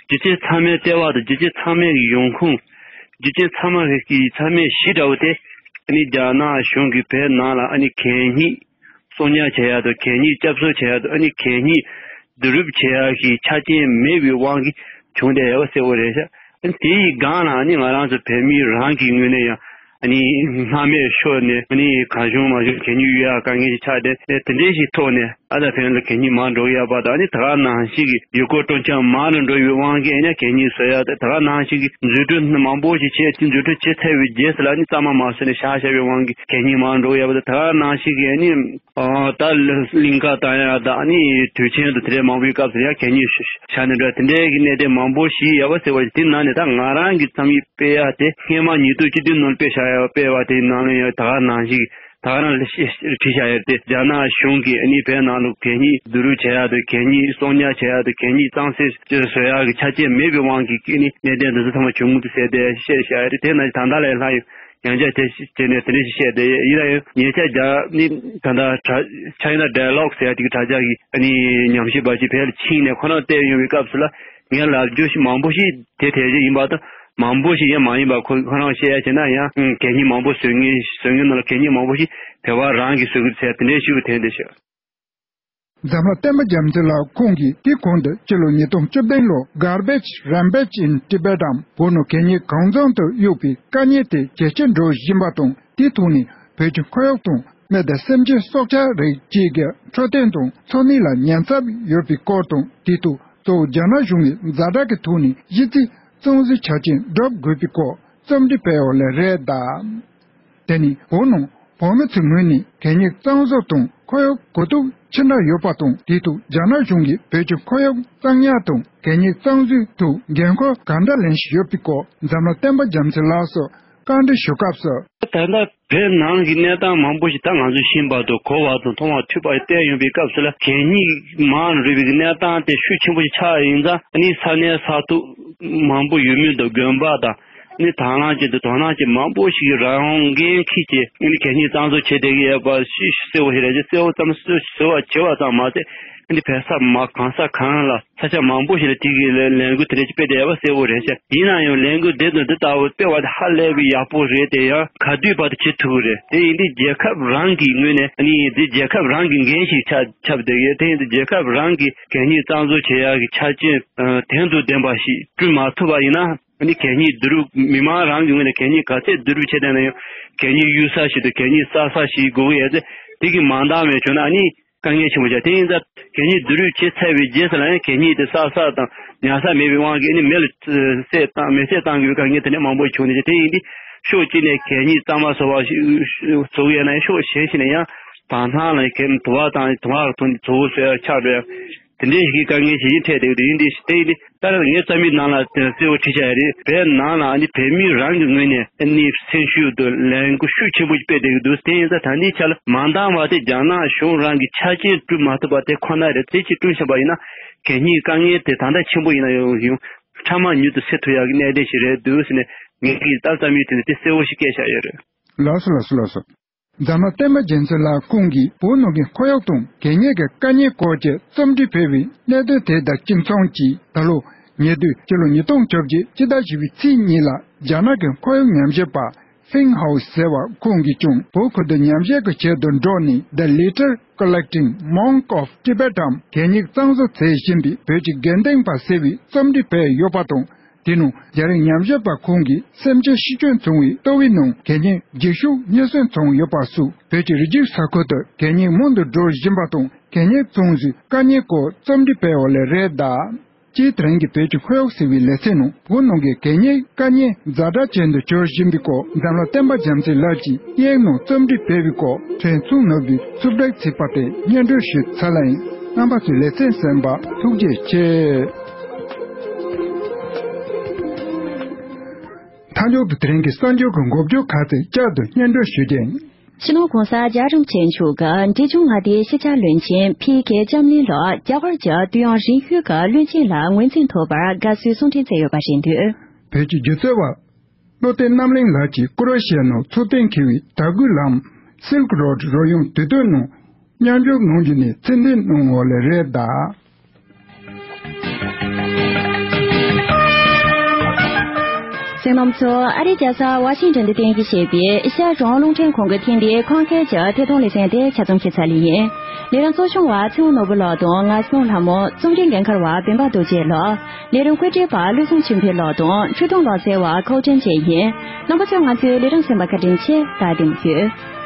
རྒྱུ་རྐྱེན་ཚང་མའི་ལྟེ་བ་དང་། རྒྱུ་རྐྱེན་ཚང་མའི་ཡོང་ཁུངས། རྒྱུ་རྐྱེན་ཚང་མ་གི་ཚང་མའི་གཞི་འདྲ་བོ་དེ། ཨ་ནི་རྒྱ་ནག་གཞུང་གིས་བོད་ནང་ལ་ཨ་ནི་གད་སྙིགས་གསོག་ཉར་བྱེད་ཡག་དང་། གད་སྙིགས་བསྐྱར་གསོ་བྱེད་ཡག་དང་། ཨ་ནི་གད་སྙིགས་བསྡུ་རུབ་བྱེད་ཡག་གི་ཆ་རྐྱེན་མེད་པའི་དབང་གིས་བྱུང་བསྡད་ཡོད་པ་གསལ་པོ་རེད་ཤག་ཨ་ནི་དེ་ཡི་སྒང་ལ་ཨ་ནི་ང་རང་ཚོ་བོད་མི་རང་གི་ངོས་ནས་ཡང་། ཨ་ནི་སྣང་མེད་ཤོར་ནས། ཨ་ནི་གང་བྱུང་མང་བྱུང་གད་སྙིགས་གཡུག་ཡག་དཀའ་ངལ་ཞིག་ཆགས་ཏེ། དེ་འདྲའི་ཞིག་ཐོག་ནས་ཨ་ད་བོད་ལ་གད་སྙིགས་མང་འགྲོ་གི་ཡོད་པ་དང་། ཨ་ནི་ད་ག་ནང་བཞིན་གྱི་ཡུལ་སྐོར་སྤྲོ་འཆམ་མང་རུ་འགྲོ་བའི་དབང་གིས། ཨ་ནི་གད་སྙིགས་བཟོ་ཡག་དང་། ད་ག་ནང་བཞིན་གྱི་འཛུགས་སྐྲུན་མང་པོ་ཞིག་བྱས། དེ་འཛུགས་སྐྲུན་བྱས་ཚར་བའི་རྗེས་སུ་ལ་ཨ་ནི་གཙང་མ་མ་བཟོས་ནས་བཞག་བཞག་པའི་དབང་གིས་གད་སྙིགས་མང་རུ་འགྲོ་གི་ཡོད་པ་དང་། ད་ག་ནང་བཞིན་གྱི་ཨ་ནི་ཨ་ད་གླིང་ག་བཏང་ཡག་དང་། ཨ་ནི་དུས་ཆེན་དང་དེ་འདྲའི་མང་པོའི་སྐབས་སུ་ཡང་གད་སྙིགས་བཞག་ནས་འགྲོ། དེ་འདྲའི་གི་གནད་དོན་མང་པོ་ཞིག་ཡོད་པ་གསལ་པོ་ཞིག་དེ་ནང་ནས་ད་ང་རང་གི་རྩོམ་ཡིག་སྤེལ་ཡག་དེ། སྔོན་མ་ཉིས་སྟོང་བཅུ་བདུན་ནང་སྤེལ་བཞག་ཡག་སྤེལ་བ་དེའི་ནང་ལ་ཡང་ད་ག་ནང་བཞིན། ད་ག་རང་ལ་བྲིས་བཞག་ཡོད་དེ། རྒྱ་ནག་གཞུང་གིས་ཨ་ནི་བོད་ནང་ལ་གད་སྙིགས་བསྡུ་རུབ་བྱེད་ཡག་དང་། གད་སྙིགས་གསོག་ཉར་བྱེད་ཡག་དང་། གད་སྙིགས་གཙང་སེལ་བཟོ་ཡག་གི་ཆ་རྐྱེན་མེད་པའི་དབང་གིས་ཨ་ནི་གནད་དོན་འདི་ཚོ་ཚང་མ་བྱུང་གི་འདུག་ཟེར་ཏེ་བཤད་བཞག་ཡོད་རེད། དེ་ནང་ད་ལྟ་ལ་ཡང་ཡང་བསྐྱར་དེ་བྱས་ནས་དེ་འདྲ་ཞིག་བཤད་དེ་ཡིན་ན་ཡང་། ཉེ་ཆར་རྒྱ་ནི་ད་ལྟ་དྲ་China Dialogue ཟེར་ཡག་དེ་གི་དྲ་རྒྱ་གི་ཨ་ནི་ཉམས་ཞིབ་པ་ཞིག་བོད་ལ་ཕྱིན་ནས་ཁོ་རང་བལྟས་ཡོང་བའི་སྐབས་སུ་ལ། ངས་ལབ་རྒྱུ་ཞིག་མང་པོ་ཞིག་དེ་དེ་བཞིན་ཡིན་པ་དང་། མང་པོ་ཞིག་ཡང་མ་ཡིན་པ། ཁོ་ཁོ་རང་བཤད་ཡ་བྱས་ན་ཡང་། ཨང་། གད་སྙིགས་མང་པོ་བཟོ་མཁན་བཟོ་མཁན་ནང་ལ་གད་སྙིགས་མང་པོ་ཞིག་བོད་པ་རང་གིས་བཟོ་གི་ཟེར་དེ་འདྲའི་ཞིག་ཏུ་ཐོན་བསྡད་ཤག་འཛམ་ལྷ་བསྟན་པ་རྒྱལ་མཚན་ལགས་ཁོང་གིས་དེའི་གོང་དུ་སྤྱི་ལོ་ཉིས་སྟོང་བཅུ་བདུན་ལོར་Garbage Rampage in Tibet འམ། བོད་ནང་གད་སྙིགས་གང་འཚམ་དུ་གཡུགས་པའི་དཀའ་ངལ་དེ་ཇེ་ཆེར་འགྲོ་བཞིན་པ་དང་། དེའི་ཐོག་ནས་བོད་ཀྱི་ཁོར་ཡུག་དང་མི་དང་སེམས་ཅན་སྲོག་ཆགས་རིགས་བཅས་ཀྱི་འཕྲོད་བསྟེན་དང་འཚོ་གནས་ལ་ཉེན་ཚབས་ཡོད་པའི་སྐོར་དང་། དེའི་ཐོག་གཙོ་བོ་རྒྱ་ནག་གཞུང་གིས་ཛ་དྲག་གི་ཐོག་ནས་གཞི་རྩའི་གཙང་བཟོའི་ཆ་རྐྱེན་སྒྲུབ་དགོས་པའི་སྐོར་རྩོམ་འབྲི་སྤེལ་ཡོད་ལེ་རེད་གདའ། དེ་ནི་བོད་ནང་བོད་མི་ཚོའི་ངོས་ནས་གད་སྙིགས་གཙང་བཟོ་དང་ ཁོར་ཡུག་གོ་རྟོགས་ཆེ་དྲགས་ཡོད་པ་དང་། དེ་དུས་རྒྱ་ནག་གཞུང་གིས་བོད་ཀྱི་ཁོར་ཡུག་གཙང་ཉར་དང་གད་སྙིགས་གཙང་བཟོའི་ཐོག་འགན་ཁུར་ག་འདྲ་ལེན་བཞིན་ཡོད་པའི་སྐོར་འཛམ་གླིང་བསྟན་པ་རྒྱ་མཚོ་ལགས་སུ་བཀའ་འདྲི་ཞུ་སྐབས་སུ། ད་ལྟ་བོད་ནང་གི་གནས་སྟངས་མང་པོ་ཞིག་ད་ང་ཚོས་ཤེས་པ་དང་གོ་བ་དང་མཐོང་བ་ཐོས་པ་བལྟས་ཡོང་པའི་སྐབས་སུ་ལ། གད་སྙིགས་མང་རུ་བའི་གནས་སྟངས་དེ་ཤུགས་ཆེན་པོ་ཞིག་ཆགས་ཡིན་ཙང་། ཨ་ནི་ས་གནས་ས་ཐོག་མང་པོ་ཡོད་མུས་དང་དགོན་པ་དང་། ཨ་ནི་དྭང་བླངས་ཅན་དང་དོ་སྣང་ཅན་མང་པོ་ཞིག་གིས་རང་འགན་འཁྱེར་གྱིས་ཨ་ནི་གད་སྙིགས་གཙང་བཟོ་བྱེད་བསྡད་ཀྱི་ཡོད་པ་ཞིག་གསལ་བོ་ཞིག་རེད། གསལ་བོ་ཙམ་གསལ་བོ་བྱས་པ་ཙམ་མ་ཟད། ཨ་ནི་བོད་ས་མ་གང་ས་གང་ལ། ས་ཆ་མང་པོ་ཞིག་ལ་དེ་གི་ལས་ལས་འགུལ་དེ་འདྲ་ཞིག་སྤེལ་བསྡད་ཡོད་པ་གསལ་བོ་རེད་ཤག་ཡིན་ན་ཡང་ལས་འགུལ་དེ་དང་འདི་ལྟ་བུ་སྤེལ་བ་དེ་ཧ་ལས་པའི་ཡག་པོ་རེད་དེ། ཡང་ག་དུས་བར་དུ་བྱེད་ཐུབ་ཀྱི་རེད། དེ་ཡིན་དུས་རྒྱལ་ཁབ་རང་གི་ངོས་ནས་ཨ་ནི་འདི་རྒྱལ་ཁབ་རང་གི་འགན་ཞིག་ཆགས་ཆགས་བསྡད་ཡོད། དེ་ཡིན་དུས་རྒྱལ་ཁབ་རང་གི་གད་སྙིགས་གཙང་བཟོ་བྱེད་ཡག་གི་ཆ་རྐྱེན་ཨ་དོན་དང་ལྡན་པ་ཞིག་བསྐྲུན་མ་ཐུབ་པ་ཡིན་ན། ཨ་ནི་གད་སྙིགས་བསྡུ་རུབ་མི་མང་རང་གི་ངོས་ནས་གད་སྙིགས་ག་ཚད་བསྡུ་རུབ་བྱས་བསྡད་ན་ཡང་གད་སྙིགས་གཡུག་ས་ཞིག་དང་གད་སྙིགས་བསགས་ས་ཞིག་དགོས་ཀྱི་ཡོད་ཚེ། དེ་གི་མ་འདང་བའི་བྱུང་ན་ཨ་ནི། དཀའ་ངལ་ཆེན་པོ་ཆགས། དེ་ཡིན་ཙང་གད་སྙིགས་བསྡུ་རུབ་བྱས་ཚར་བའི་རྗེས་སུ་ལ་ཡང་གད་སྙིགས་དེ་བསགས་ས་དང་ཉར་ས་མེད་པའི་དབང་གིས་ཨ་ནི་མེ་ལ་བསྲེགས་བཏང་མེ་བསྲེགས་བཏང་དགོས་པའི་དཀའ་ངལ་དེ་འདྲ་མང་པོ་བྱུང་ནས། དེ་ཡིན་དུས་ཕྱོགས་གཅིག་ནས་གད་སྙིགས་གཙང་མ་བཟོ་བ་ཞིག་བཟོ་གི་ཡོད་ན་ཡང་ཕྱོགས་གཞན་ཞིག་ནས་ཡང་དྭངས་ཐང་ལ་གད་དུ་བ་དང་དུ་བ་ཐོན་ཏེ་བཙོག་པ་བཟོ་ཡ་ཆགས་འགྲོ་ཡ། དེ་འདྲའི་ཞིག་གི་དཀའ་ངལ་ཞིག་འཕྲད་བསྡད་ཀྱི་འདུག་ཡིན་དུས་དེ་ཡིན་དུས། ད་ལྟ་ངའི་རྩ་མིག་ནང་ལ་གསལ་བོ་ཁྲིད་བྱ་ཡ་རེད། བོད་ནང་ལ་ཨ་ནི་བོད་མི་རང་གི་ངོས་ནས་ཨ་ནི་སེམས་ཤུགས་དང་ལས་འགུལ་ཤུགས་ཆེན་པོ་ཞིག་སྤེལ་བསྡད་ཀྱི་འདུག་དེ་ཡིན་ཙང་ད་ལྟའི་ཆ་ལ་མ་འདང་བ་དེ་རྒྱ་ནག་གཞུང་རང་གི་ཆ་རྐྱེན་བསྐྲུན་མ་ཐུབ་པ་དེ་ཁོ་ན་རེད། དེ་ཅིག་བསྐྲུན་བཞིན་པ་ཡིན་ན་གད་སྙིགས་དཀའ་ངལ་དེ་ད་ལྟ་ཆེན་པོ་ཡིན་ན་ཡང་ཡང་ཕྲ་མ་མྱུར་དུ་སེལ་ཐུབ་ཡག་གི་གནད་དོན་ཞིག་རེད་འདུག་ཟེར་ནས་ངེད་ཀྱིས་ད་རྩ་མིག་དེ་ནས་དེ་གསལ་བོ་ཞིག་བསྐྱལ་བཞག་ཡོད་རེད། ལགས་སོ་ལགས་སོ་ལགས་སོ། འཛམ་གླིང་བསྟན་པ་རྒྱལ་མཚན་ལགས་ཁོང་གིས་བོད་ནང་གི་ཁོར་ཡུག་དང་གད་སྙིགས་ཀྱི་དཀའ་ངལ་སྐོར་གྱི་རྩོམ་བྲིས་ཕེབས་པའི་གནད་དོན་དེ་དང་གཅིག་མཚུངས་ཀྱིས། ད་ལོ་ཉེ་དུས་སྤྱི་ལོ་ཉིས་སྟོང་བཅོ་བརྒྱད་སྤྱི་ཟླ་བཞི་པའི་ཚེས་གཉིས་ལ་རྒྱ་ནག་གི་ཁོར་ཡུག་ཉམས་ཞིབ་པ་ཧྥིང་ཧའོ་ཟེར་བ་ཁོང་གིས་ཀྱང་བོད་ཁུལ་དུ་ཉམས་ཞིབ་ཀྱི་ཆེད་དུ་འགྲོ་ནས། The Litter Collecting Monk of Tibet འམ་གད་སྙིགས་གཙང་བཟོ་མཛད་བཞིན་པའི་བོད་ཀྱི་དགེ་ལྡན་པ་ཟེར་བའི་རྩོམ་བྲིས་ཕེབས་ཡོད་པ་དང་། དེ་ནང་རྒྱ་རིགས་ཉམས་ཞིབ་པ་ཁོང་གིས་སེམས་ཅན་ཤི་སྐྱོན་བྱུང་བའི་ལྟོ་བའི་ནང་གད་སྙིགས་འགྱིག་ཤུགས་རྙེད་སོན་བྱུང་ཡོད་པ་སོགས་བོད་ཀྱི་རི་རྒྱུད་ས་ཁུལ་དུ་གད་སྙིགས་མང་དུ་འགྲོ་བཞིན་པ་དང་། གད་སྙིགས་གཙང་བཟོའི་དཀའ་ངལ་སྐོར་རྩོམ་བྲིས་སྤེལ་བ་ལས་རེད་གདའ། སྤྱིར་དེ་རིང་གི་བོད་ཀྱི་ཁོར་ཡུག་ཟེར་བའི་ལེ་ཚན་ནང་བོད་ནང་གི་གད་སྙིགས་དཀའ་ངལ་ཛ་དྲག་ཅན་དུ་གྱུར་བཞིན་པའི་སྐོར་འཛམ་གླིང་བསྟན་པ་རྒྱ་མཚོ་ལགས་ཀྱིས་གཡས་གནང་རྩོམ་བྲིས་སྤེལ་བའི་སྐོར་ཕྲན་ཚུགས་ནོར་བུས་ཕྱོགས་སྒྲིག་བྱས་པ་དེ་སྙན་སྒྲོན་ཞུས་ཚར་ལ་ཡིན། རྣམ་པ་ཚོས་ལེ་ཚན་གསན་པ་ཐུགས་རྗེ་ཆེ། མཐའ་མཇུག་ཏུ་དེ་རིང་གི་གསར་འགྱུར་གྱི་འགོ་བརྗོད་ཁག་ཅིག་བསྐྱར་དུ་སྙན་སྒྲོན་ཞུ་རྒྱུ་ཡིན། སྤྱི་ནོར་༧གོང་ས་༧རྒྱལ་བ་རིན་པོ་ཆེ་མཆོག་གིས་འབྲས་ལྗོངས་མངའ་སྡེའི་ཤེས་བྱ་བློན་ཆེན་ཕི་ཀེ་ལྕམ་གླིང་ལགས་རྒྱ་གར་གྱི་ཏུའུ་ཡང་རིན་ཤོད་ཀྱི་བློན་ཆེན་ལ་ངོས་འཛིན་ཐོབ་པར་དགའ་བསུའི་གསུང་འཕྲིན་བསྩལ་ཡོད་པ་རེད་འདུག་བོད་ཀྱི་སྒྱུ་རྩལ་བ་བློ་བསྟན་རྣམ་གླིང་ལགས་ཀྱིས་ཀུ་རེ་ཤི་ཡ་ནང་འཚོ་རྟེན་འཁེལ་བའི་དར་གོས་ལམ་Silk Road རོལ་དབྱངས་དུས་སྟོན་ནང་མཉམ་ཞུགས་གནང་རྒྱུ་ནས་ཚད་ལྡན་གནང་བ་ལས་རེད་གདའ། གསན་མཁན་རྣམ་པ་ཚོ། ཨ་རིའི་རྒྱལ་ས་ཝ་ཤིང་ཊོན་དུ་རྟེན་གཞི་བྱས་པའི་ཨེ་ཤ་ཡ་རང་དབང་རླུང་འཕྲིན་ཁང་གི་ཐེངས་འདིའི་ཁམས་སྐད་ཀྱི་ཐད་གཏོང་ལེ་ཚན་དེ་ཆ་ཚང་བྱས་ཚར་ལེ་ཡིན། ལས་རིམ་གཙོ་སྐྱོང་བ་ཚེ་དབང་ནོར་བུ་ལགས་དང་ང་སྲོང་ལྷ་མོ། རྩོམ་སྒྲིག་འགན་འཁུར་བ་བེམ་པ་རྡོ་རྗེ་ལགས། ལས་རིམ་བཀོད་སྒྲིག་པ་བློ་བཟང་ཆོས་འཕེལ་ལགས་དང་ཁྲུས་སྟོན་ལག་རྩལ་བ་ཁའོ་ཀྲན་ཅན་ཡིན། རྣམ་པ་ཚོས་ང་ཚོའི་ལས་རིམ་གསན་པར་བཀའ་དྲིན་ཆེ། ད་བདེ་མོ་བྱོས།